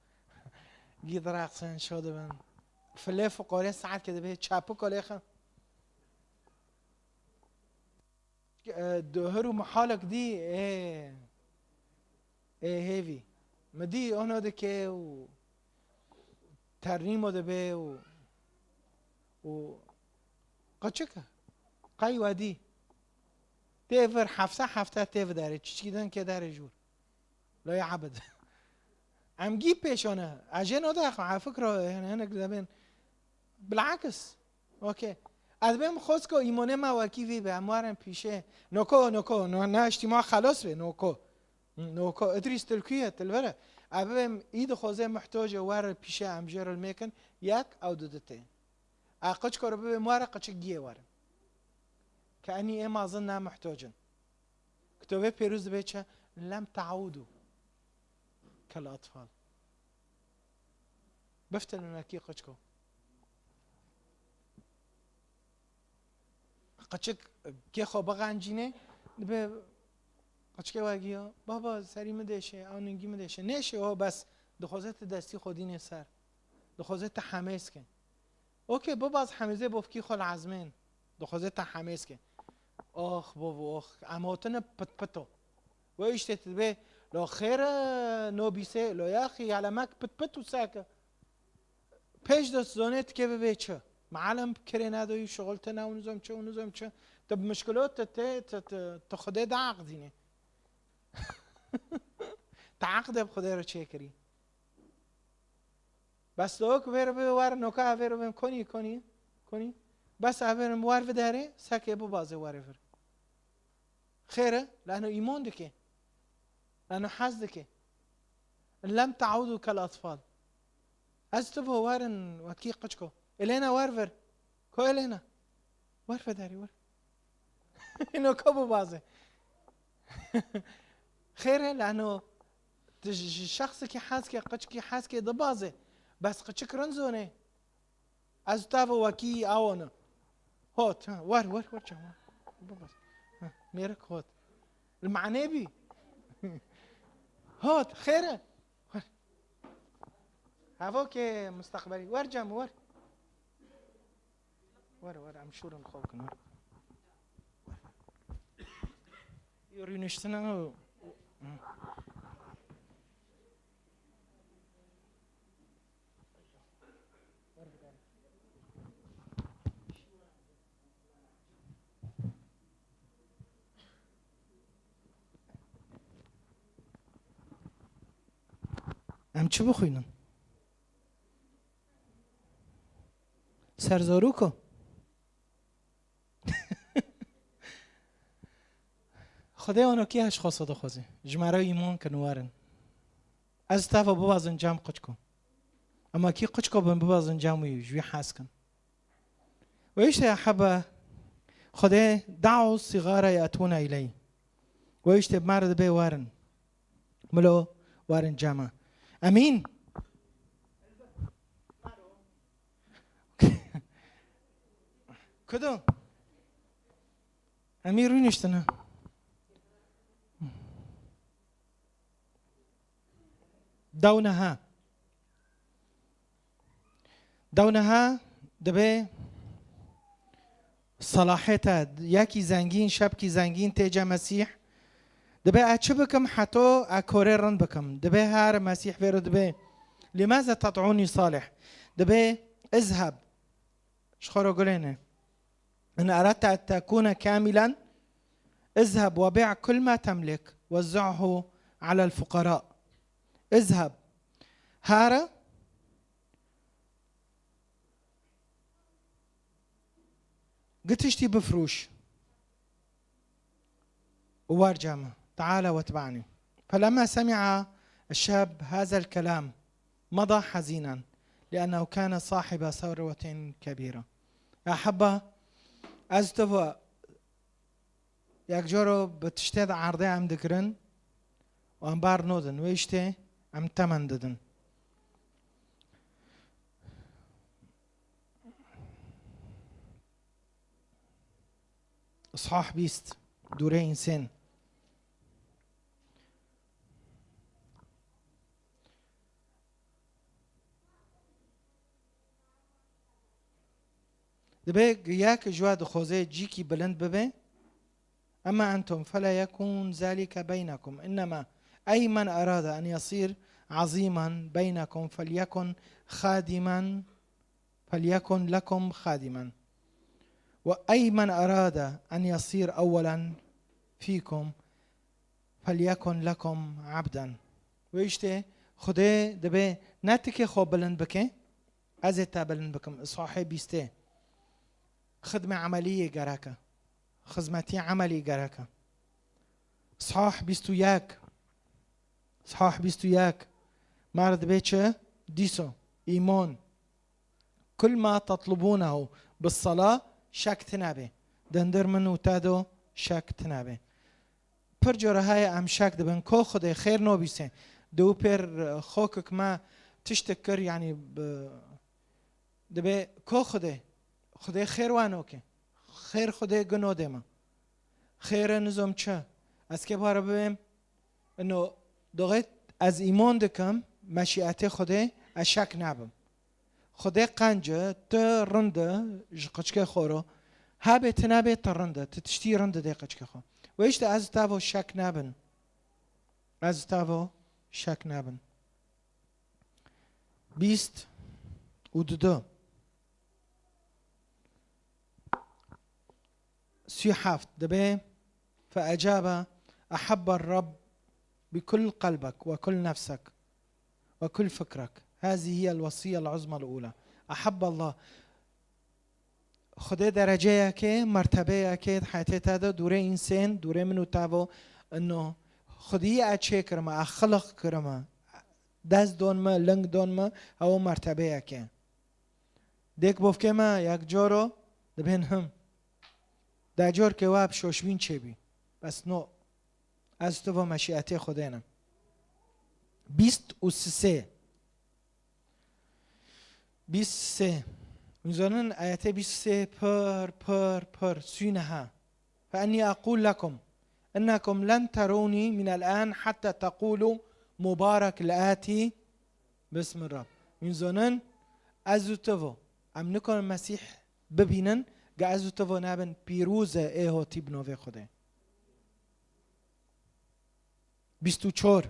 Gî diraqsin, şo dibin. Filê fuqarê saet ke dibe çapik olê xwe. E, dohir û mihalek dî, ê, ê hêvî. Mi dî ono dike û ternîmo dibe û, û qeçik e. Qey we dî. Tê vir hefte hefte tê vidarê. Çiçkî din ke darê jûr. Lo ya abid. Em gî pêşane. Ez jê nodaxim. Ha fikro, yani, hinek dibên. Bilakis. Okey. Ez dibêm xwezko îmonê me wekî vî be. Em warin pîşê. Noko, noko. No, ne, eştîma xelos be. Noko. Noko. Idrîs tilkuye, tilvere. Ez bibêm î dixwazê muhtoce were pîşe em jê re mêkin. Yek, ew du dite. A qıçko re bibêm were, qıçik giyê were. Ke enî ê mazin ne muhtocin. Kitobê pêrûz dibê çi? Lem teûdû kel atfal. Biftilin wekî qıçko. Qıçik kê xwe bixencînê, dibê qıçikê we giya, baba, serî min dêşe, ew ningî min dêşe. Nêşe o bes, dixwaze tu destî xwe dînê ser. Dixwaze tu hemêz ke. Okê, bibaz hemêzê bovkî xwe li ezmên. Dixwaze te hemêz ke. Ox, bovo, ox. Em hotine pitpito. We îştê tu dibê, lo xêr e, nobîsê, lo yaxî, yelemek pitpit û seke. Pêş de zonê tikê bibê çi? Mealem kirê nedoyî, şixul tine û nizam çi û nizam çi. Tu bi mişkilo tu tê, tu, tu, tu Xwedê diaqdînê. Tu aqdê bi Xwedê re çêkirî. Bes lok vêr bi wer noka vêr bin konî, konî, konî. Bes a vêr wer vidarê, sekê bibazê werê vir. Xêr e, lano îmon dike. Lano hez dike. Lem teûdû kel atfal. Ez tu bo werin wekî qıçko. Elena, wer vir. Ko Elena? Wer ve derî, wer. Îno ko bibazê? Xêr e, lano tu ji, ji şexsekî hez ke, qiçkî hez ke dibazê. Bes qiçik rind zonê. Ez tavo wekî awone. Hot, ha, wer, wer, wer çawa. Bibaz. Ha, mêrik hot. Li manê bî. Hot, xêr e. Wer. Hevo ke mustaqbelî. Wer cem, wer. Wer, wer, em şûrin xwe bikin, wer. Rûniştina û Em çi bixwînin? Serzorûko. Xwedê wano kî heş xwe dixwazê. Ji me re îman kin werin. Ez tava bibazin cem qiçko. Ema kî qiçko bin bibazin cem wî, ji wî hez kin. Ve işte ya hebe Xwedê da'u sigara yatuna iley. Ve işte mer dibe werin. Milo werin cema. Emîn. Kudo? Emî rûniştine. Dewneha. Dewneha dibe selahê te, yekî zengîn, şepkî zengîn têce Mesîh. Dibe ez çi bikim heto ez korê rind bikim? Dibe her Mesîh vê re dibe, "Limâze ted'ûnî salih?" Dibe, "Izheb." Ji xwe re gulêne. "In eradte en tekûne kamilen, izheb ve bi' kul ma temlik, wezzi'hu alel fuqara." Izheb. Here. Gi tiştî bifrûş. Û warca min, "Teala wetbe'nî." Felemma semi'a eşşab hazel kelam, meda hezînen, li'ennehu kâne sahibe serwetin kebîre. Ya heba, ez tu ve yek coro bi tiştê de erdê em dikirin û em bar nodin. Wê îştê em temen didin. Îshah bîst, dûrê însên. Dibe yek ji we dixwaze cîkî bilind bibe. Emma entum fela yekun zalike beynekum. Innema ey men erade en yasir azîmen beynekum felyekun xadimen. فليكن لكم خادما. وأي من أراد أن يصير أولا فيكم فليكن لكم عبدا. Wê îştê Xwedê dibe ne tikê xwe bilind bike, ez ê te bilind bikim. Îshahê bîstê. Xidmê emelî yê gerek e. Xizmetî emelî gerek e. Îshah bîst û yek. Îshah bîst û yek. Mer dibe çi? Dîso. Îmon. Kul ma tetlubûnehu bis-sela, şek tine be. Di hundir min û te do şek tine be. Pir cure heye em şek dibin. Ko Xwedê xêr nobîse. Di û pêr, e, xokik me tiştik kir, yanî bi, dibe ko Xwedê. Xwedê xêr wano ke. Xêr Xwedê gino dê me. Xêre nizom çi? Ez kê para bibêm? Ino doxê ez îmon dikim, meşîetê Xwedê ez şek nabim. Xwedê qenc e, tu rind e ji qiçkê xwe re. Hebê tu nebê tu rind e, tu tiştî rind didê qiçkê xwe. Wê îşte ez tavo şek nabin. Ez tavo şek nabin. Bîst û dudu. Sî heft dibe, فأجاب أحب الرب بكل قلبك وكل نفسك وكل فكرك. هذه هي الوصية العظمى الأولى. أحب الله. Xwedê dereceyekê, mertebeyekê di heyetê te de dûrê însên, dûrê min û te vo, ino Xwedî e çê kirime, e xiliq kirime, dest don me, ling don me, ew mertebeyekê. Dêk bovkê me yek caro dibên him. Deh cor ke we bi şoşbîn çêbî. Bes no. Ez tu va meşîetê Xwedê ne. Bîst û sê. Bîst sê. Hûn zanin ayetê bîst sê pir, pir, pir sûne ha. Fe ennî aqul lekum, innekum len terûnî minel an hetta teqûlû mubarek l-atî bismi Rab. Hûn zanin, ez û tu vo. Em nikarin Mesîh bibînin, ga ez û tu vo nebin pîroz e ê hotî bi navê Xwedê. Bîst û çar.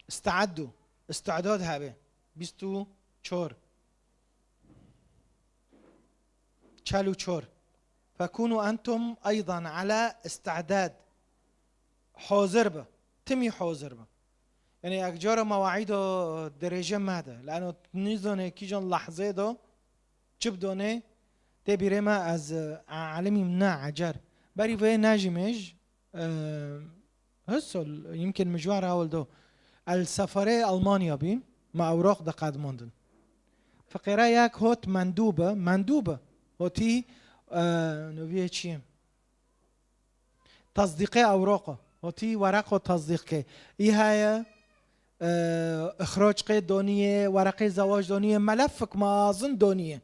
Iste'eddu. Îstidad hebe. Bîst û çar. Çel û çar. Fekûnû entum eydan ala îstidad. Hazir bi. Timî hazir bi. Yani, yek cara mewaîda dirêje mede. Lano nizane kîjan lehzê de çi bidone, tê bîrê me ez, e, alimîm ne ecer. Berî vê nejîmêj, e, hissol, yimkin mijwar hewil do. El seferê Almanya bî, me ewraq diqedmandin. Fiqêre yek hot mendû bi, mendû bi. Hotî, e, noviyê çi ye? Tasdîqê ewroqo. Hotî wereqo tasdîq ke. Î heye, e, îxrac qê donîye, wereqê zewac donîye, melefik mezin donîye.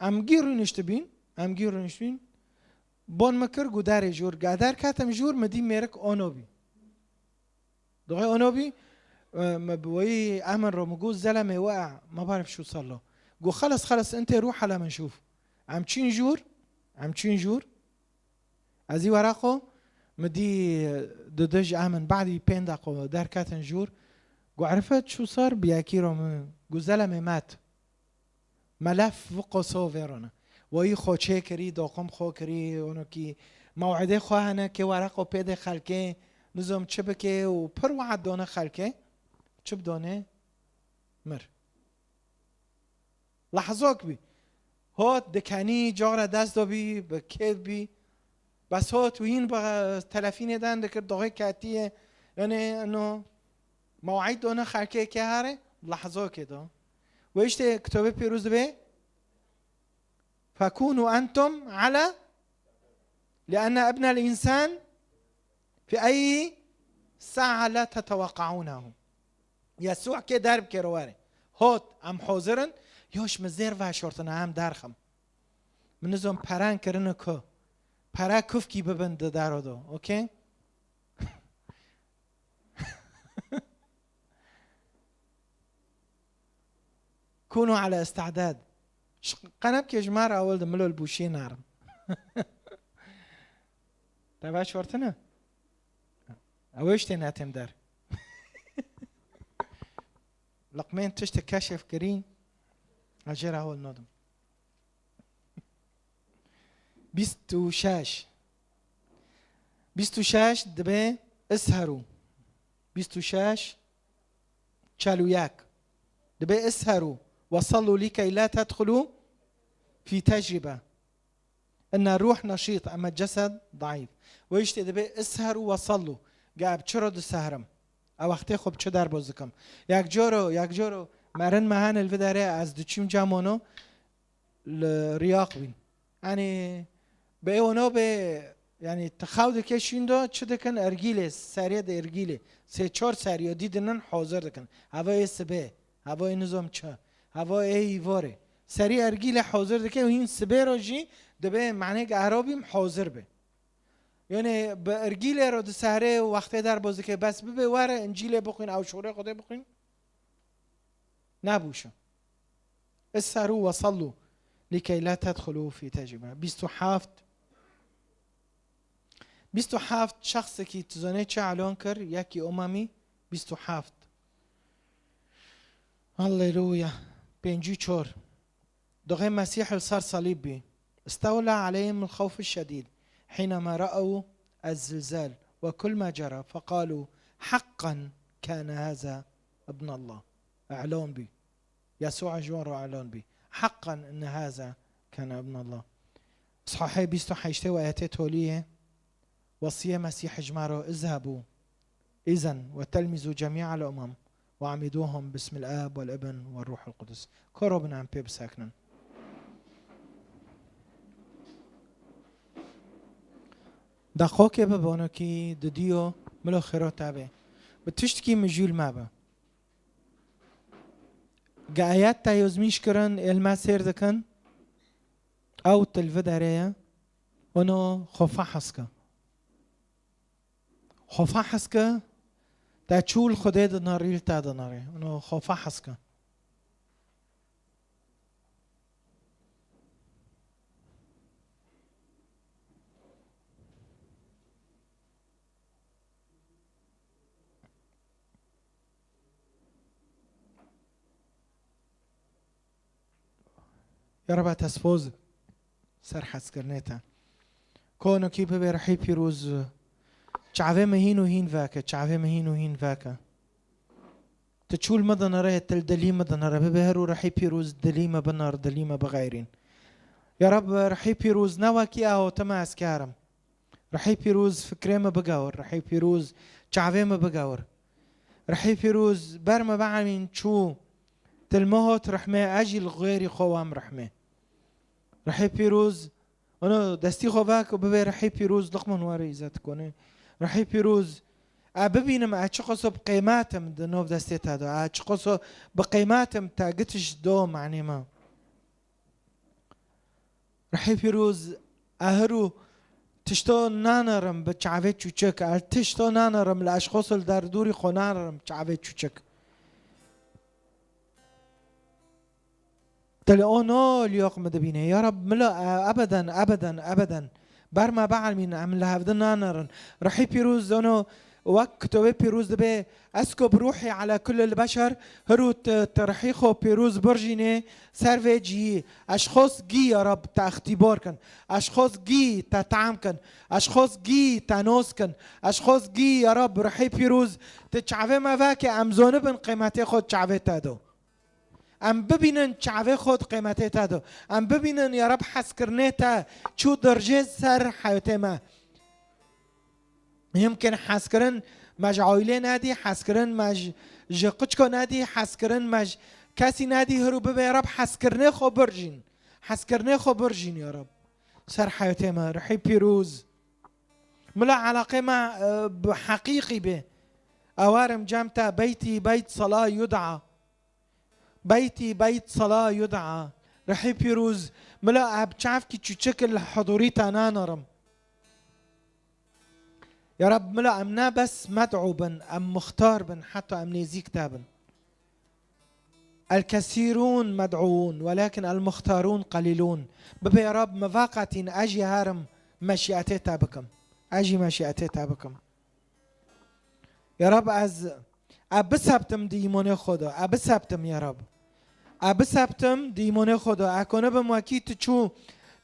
Em gî rûniştibîn, em gî rûniştibîn. Bon mi kir, gu derê jûr. Ga derketim jûr, mi dî mêrik ono bî. Doxê ono bî, e, me bi weyî emin ro mi got, "Zeleme we, me barif şu sallo." Got, "Xeles, xeles, intê rû hele min şûf." Em çîn jûr, em çîn jûr. Ez î weraqo, mi dî, e, di dij emin, badî pênc deqo derketin jûr. Got, "Erifet şu sar bi yekî ro min." Got, "Zeleme met." Melef viqo so vêrone. Wayî xo çê kirî, doqum xo kirî, ono kî mew'idê xo hene kê wereqo pêdê xelkê, nizom çi bikê û pir we'd done xelkê, çi bidone? Mir. Lehzok bî. Hot dikenî, cara dest do bî, bi kêf bî. Bes hot wîn bi telefînê den dikir, doxê ketiye. Yani, no, mew'id done xelkê ke here, lehzokê do. Wê işte kitabê pîroz dibê, "Fekûnû entum ala, lienne ibnel insan fi eyyi sa'a la teteweqqa'ûnehu." Yesû ke derb kero were. Hot, em hozir in, yoş mi zêr veşortine, em derxim. Min nizom peren kirine ku. Pere kufkî bibin di dero do, okey? Kûnû ala îstidad. Ş-, qenebkê ji me re ewil di milol bûşî nerin. Te veşortine? Ew ê ji tê netêm der. Liqmên tiştê keşf kirî, ez jê re hol nadim. Bîst û şeş. Bîst û şeş dibê isheru. Bîst û şeş, çel û yek. Dibê isheru ve sallu likey la tedxulu fî tecrîbe. Inne ruh neşît, emme cesed daîf. Wê işte dibê isheru ve sallu. Ga bi çi ro disehrim? Ew wextê xwe bi çi derboz dikim? Yek coro, yek coro merin me hene li vê derê ez diçûm cem wano li riyaq bîn. Yanî bi ê wano bê, yanî ti xew dike şîn do, çi dikin? Ergîlê, seriyê de ergîlê. Sê çar seriyo dî dinin hazir dikin. Heva ê sibê, heva ê nizam çi, heva ê îvarê. Serî ergîlê hazir dike û hîn sibê ro jî dibê manê ge erobîm hazir be. Yani bi ergîlê ro di sehrê wextê derboz dike, bes bibe were încîlê bixwîn, ew şorê Xwedê bixwîn. Nebûşe. Isheru ve sallu likey la tedxulu fî tecrîbe. Bîst û heft. Bîst û heft şexsekî tu zanê çi elon kir? Yekî umemî bîst û heft. Halleluya. Pêncî û çar. Doxê Mesîh li ser salîb bî. Istewla aleyhim el-xewf şedîd. Hînema ra'ew ez-zilzal ve kul ma cera feqalu heqqen kâne haza ibnallah. Elon bî. Yesûa ji wan re elon bî. Heqqen inne haza kane ibnallah. Sahî bîst û heştê wayetê toliyê. Wesiyê Mesîh ji me re, izhebû إذن وتلمذوا جميع الأمم وعمدوهم باسم الآب والابن والروح القدس. Koro bin em pê bisekinin. Daqokê bibe, onokî didiyo milo xêro te be. Bi tiştkî mijûl me be. Ge ayet te yozmîş kirin, êl me sêr dikin. Ew til vi derê ye. Ono xwe fehs ke. Xwe fehs ke, te çû li Xwedê dinarî, li te dinarê. Ono xwe fehs ke. Ya Reba, te spas ser hezkirinê te. Konokî bibê Rihî Pîroz, çavê min hîn û hîn veke, çavê min hîn û hîn veke. Tu çûl min dinere, tu li dilî min dinere, bibê her û Rihî Pîroz dilî me binar, dilî me bixeyrîn. Ya Reb, Rihî Pîroz ne wekî ew hotime ez kerim. Rihî Pîroz fikrê me bigewir, Rihî Pîroz çavê me bigewir. Rihî Pîroz ber me biemîn çû, til me hot rihmê, ez jî li xêrî xwe wam rihmê. Rihî Pîroz, ono destî xwe vek û bibê Rihî Pîroz, diqmin were îzet konê. Rihî Pîroz, e bibînim, e çiqaso bi qîmet im di nav destê te de, e çiqaso bi qîmet im te gitiş do manê me. Rihê Pîroz, e hirû tişto nanerim bi çavê çûçik, e tişto nanerim li eşxos li derdûrî xwe nanerim çavê çûçik. Te li ono liyoq min dibîne. Ya Reb, mila, e, ebeden, ebeden, ebeden. Ber me bielmîn, em li hevdin nanerin. Rihî Pîroz, ono, wek kitobê pîroz dibê, Eskubu ruhî ala kulil beşer, hirû tu, tu rihî xwe pîroz birjînê ser vê cihî. Eşxos gî ya Rab te extîbar kin. Eşxos gî te tam kin. Eşxos gî te nos kin. Eşxos gî ya Rab rihî pîroz tu çavê me veke em zonibin qîmetê xwe çavê te do. Em bibînin çavê xwe di qîmetê te do. Em bibînin ya Rab hezkirinê te çû dirjê ser heyatê me. Yimkin hezkirin me ji aîlê nedî, hezkirin me ji, ji qiçko nedî, hezkirin me ji kesî nedî, hirû bibê Rab hezkirinê xwe birjîn. Hezkirinê xwe birjîn ya Rab. Ser heyatê me, rihî pîroz. Mila elaqê me, e, bi heqîqî bê. Ewarim cem te beyti beyt sala yud'a. Beyti beyt sala yud'a. Rihî pîroz, mila e bi çavkî çûçik li hudûrî te nanerim. Ya Rab, mila em ne bes med'û bin, em muxtar bin, heta em nêzîk te bin. El kesîrûn med'ûn, welakin el muxtarûn qelîlûn. Bibê ya Rab, min veqetîn, ez jî herim meşiyetê te bikim. Ez jî meşiyetê te bikim. Ya Rab, ez, e bisebtim di îmonê xwe de, e bisebtim, ya Rab. E bisebtim di îmonê xwe de. E konibim wekî tu çû,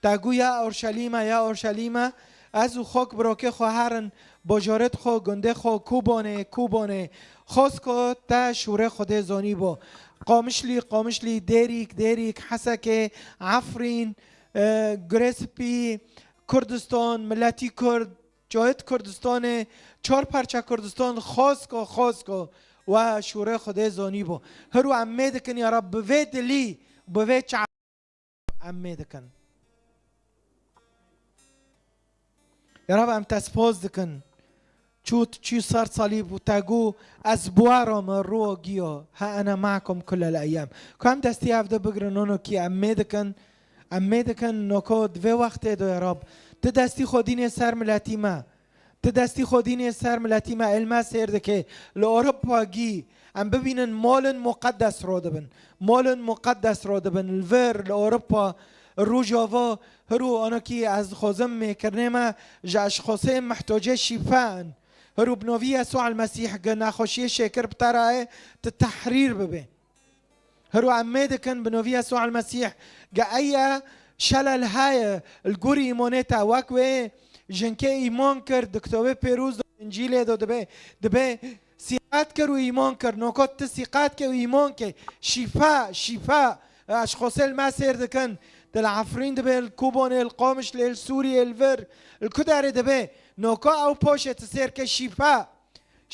te gu ya Orşelîme, ya Orşelîme, ez û xok birokê xwe herin, bajarêt xwe, gundê xwe, Kubonê, Kubonê. Xosko te şûrê Xwedê zonî bo. Qamişlî, Qamişlî, Dêrîk, Dêrîk, Hesekê, Efrîn, e, Gurê Spî, Kurdistan, miletî Kurd, Cayet Kurdistanê, çar parça Kurdistan, Xosko, Xosko, we şûrê Xwedê zonî bû. Hiru em mê dikin ya Rab, bi vê dilî, bi vê çav em mê dikin. Ya Rab, em te spas dikin. Çû tu çû ser salîb û te got, ez bi we re me, ruo giyo, ha ene makum kulel eyyam. Ku em destî hev de bigrin, ono kî em mê dikin, Em mê dikin noko di vê wextê de ya Rab, ti destî xwe dînê ser miletî me. Ti destî xwe dînê ser miletî me, êl me sêr dike. Li Ewropa gî em bibînin molin muqeddes rodibin. Molin muqeddes rodibin. Li vir, li Ewropa, Rojava, hiru anakî ez dixwazim mêkirinê me ji eşxosê mihtocê şîfa in. Hiru bi novî Yesû el Mesîh gi nexweşiyê şêkir bi te re ye, tu tehrîr bibê. Hiru em mê dikin bi novî Yesû el Mesîh, ge eye şelel heye li gorî îmonê te, wek wê jinkê îmon kir, di kitobê pêroz de, Încîlê de dibe, dibe sîqet kir û îmon kir. Noko tu sîqet ke û îmon ke. Şîfa, şîfa. Eşxosê li me sêr dikin. Di li Efrîn dibe, li Kubonê, li Qamişlê, li Sûriyê, li vir, li ku derê dibe. Noko ew poşê tu sêr ke şîfa.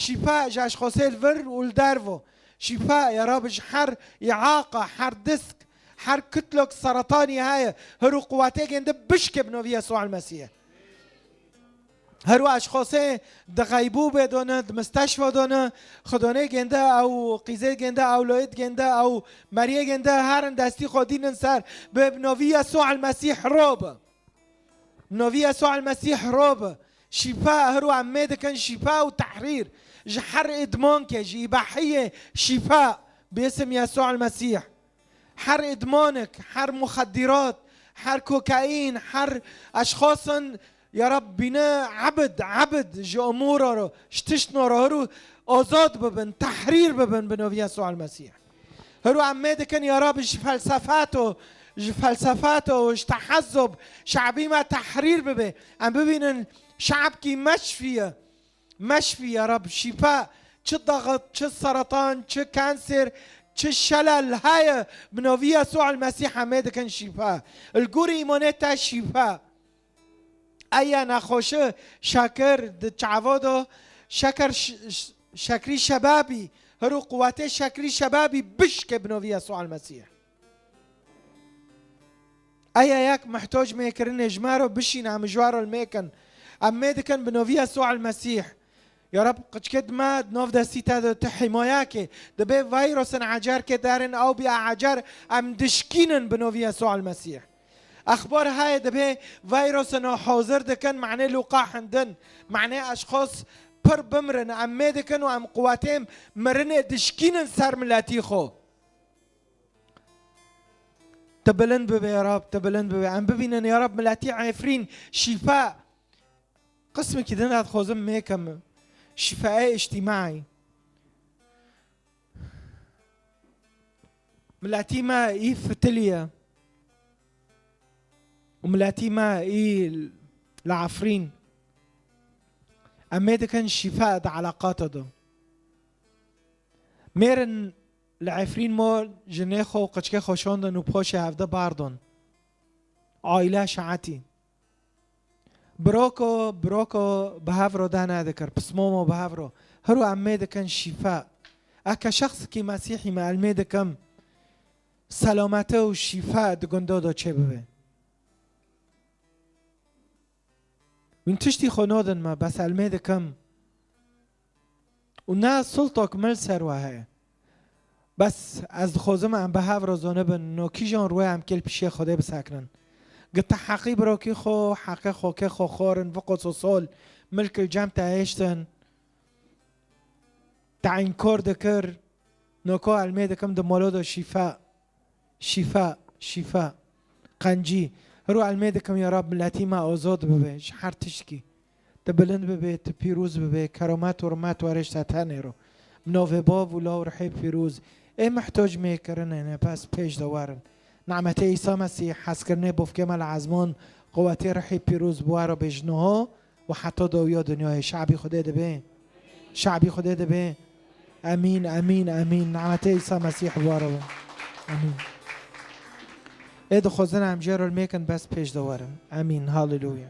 Şîfa ji eşxosê li vir û li dervo. Şîfa ya Rab ji her îaqa, her disk, her kitlok seretanî heye. Her û quwetê gênde bişke bi novî Yesûa Mesîhê. Her û eşxosê di xeybûbê de ne, di misteşfa de ne, xidonê gênde ew, qîzê gênde ew, loyê gênde ew, meriyê gênde herin destî xwe dînin ser, bi novî Yesûa Mesîh robe. Novî Yesûa Mesîh robe. Şîfa, her û em mê dikin şîfa û tehrîr. Ji her îdmankê, ji îbahiyê şîfa. Bi isim Yesûa Mesîh. Her îdmanik, her muxeddirat, her kokaîn, her eşxasin, ya Rab, bîne ebid, ebid ji umûra ro, ji tiştna ro, her û azad bibin, tehrîr bibin bi novî Yesûa Mesîh. Her û em mê dikin, ya Rab, ji felsefeto, ji felsefeto, ji tehezzub, şabî me tehrîr bibe. Em bibînin şabkî meşfî ye. Meşfî ya Rab, şîfa. Çi daxit, çi seretan, çi kanser, çi şelel heye, bi novî Yesûa Mesîh em mê dikin şîfa. Li gorî îmanê te şîfa. Eya nexweşi şekir di çava de, şeker ş-, ş-, şekrî şebabî, her û quwetê şekrî şebabî bişke bi novî Yesûa Mesîh. Eya yek mihtoc mêkirinê ji me re bişîne, em ji we re li mêkin. Em mê dikin bi novî Yesûa Mesîh. Ya Rab, qiçkê di me di nav destî te de tu hîmayekê. Dibê veyrosin ecerkê derin, ew bî ecer, em dişkînin bi novî Yesûa Mesîh. Exbar heye dibê veyrosin hazir dikin, manê lûqa hindin, manê eşxas pir bimrin, em mê dikin û em quwetê mirinê dişkînin ser miletî xwe. Tu bilind bibe ya Rab, tu bilind bibe. Em bibînin ya Rab, miletî Efrîn şîfa. Qismekî din ez dixwazim mêkim. Şîfayê îctîmaî. Miletî me î fitilî ye. Û miletî me î li Efrîn. Em mê dikin şîfa di eleqata de. Mêrin li Efrîn mor jinê xwe û qiçkê xwe şandin û paşê hevde bardin. Aîle şaetî. Biroko, biroko bi hev re de nedikir, pismomo bi hev re. Hiro em mê dikin şîfa. Eke şexsikî Mesîhî me, el mê dikim selamete û şîfa di gundo de çêbibe. Wîn tiştî xwe nodin me, bes el mê dikim. Û ne sultok min li ser we heye. Bes ez dixwazim em bi hev re zonibin, no kîjan rûyê em kêl pişiyê Xwedê bisekinin. Gi te heqî birokî xwe, heqê xokê xwe xwarin, viqos û sol, milk il cem te hêştin, te înkor dikir, no ko elmê dikim di molo de şîfa. Şîfa, şîfa. Qencî. Hiro elmê dikim ya Rab miletî me azad bibe ji her tişkî. Tu bilind bibe, tu pîroz bibe, keromet û rimet werê ji te tenê ro. Bi navê Bav û Law û Rihê Pîroz. Ê mihtoc mêkirinê ne, bes pêş de werin. Nimetê Îsa Mesîh, hezkirinê bofkê me li ezman, quwetê Rihê Pîroz bi we re bê ji niha û heta dawiya dinyayê. Şabî Xwedê dibe. Şabî Xwedê dibe. Emîn, emîn, emîn. Nimetê Îsa Mesîh bi we re be. Emîn. Ê dixwazin em jê re mêkin bes pêş de werin. Emîn. Haleluya.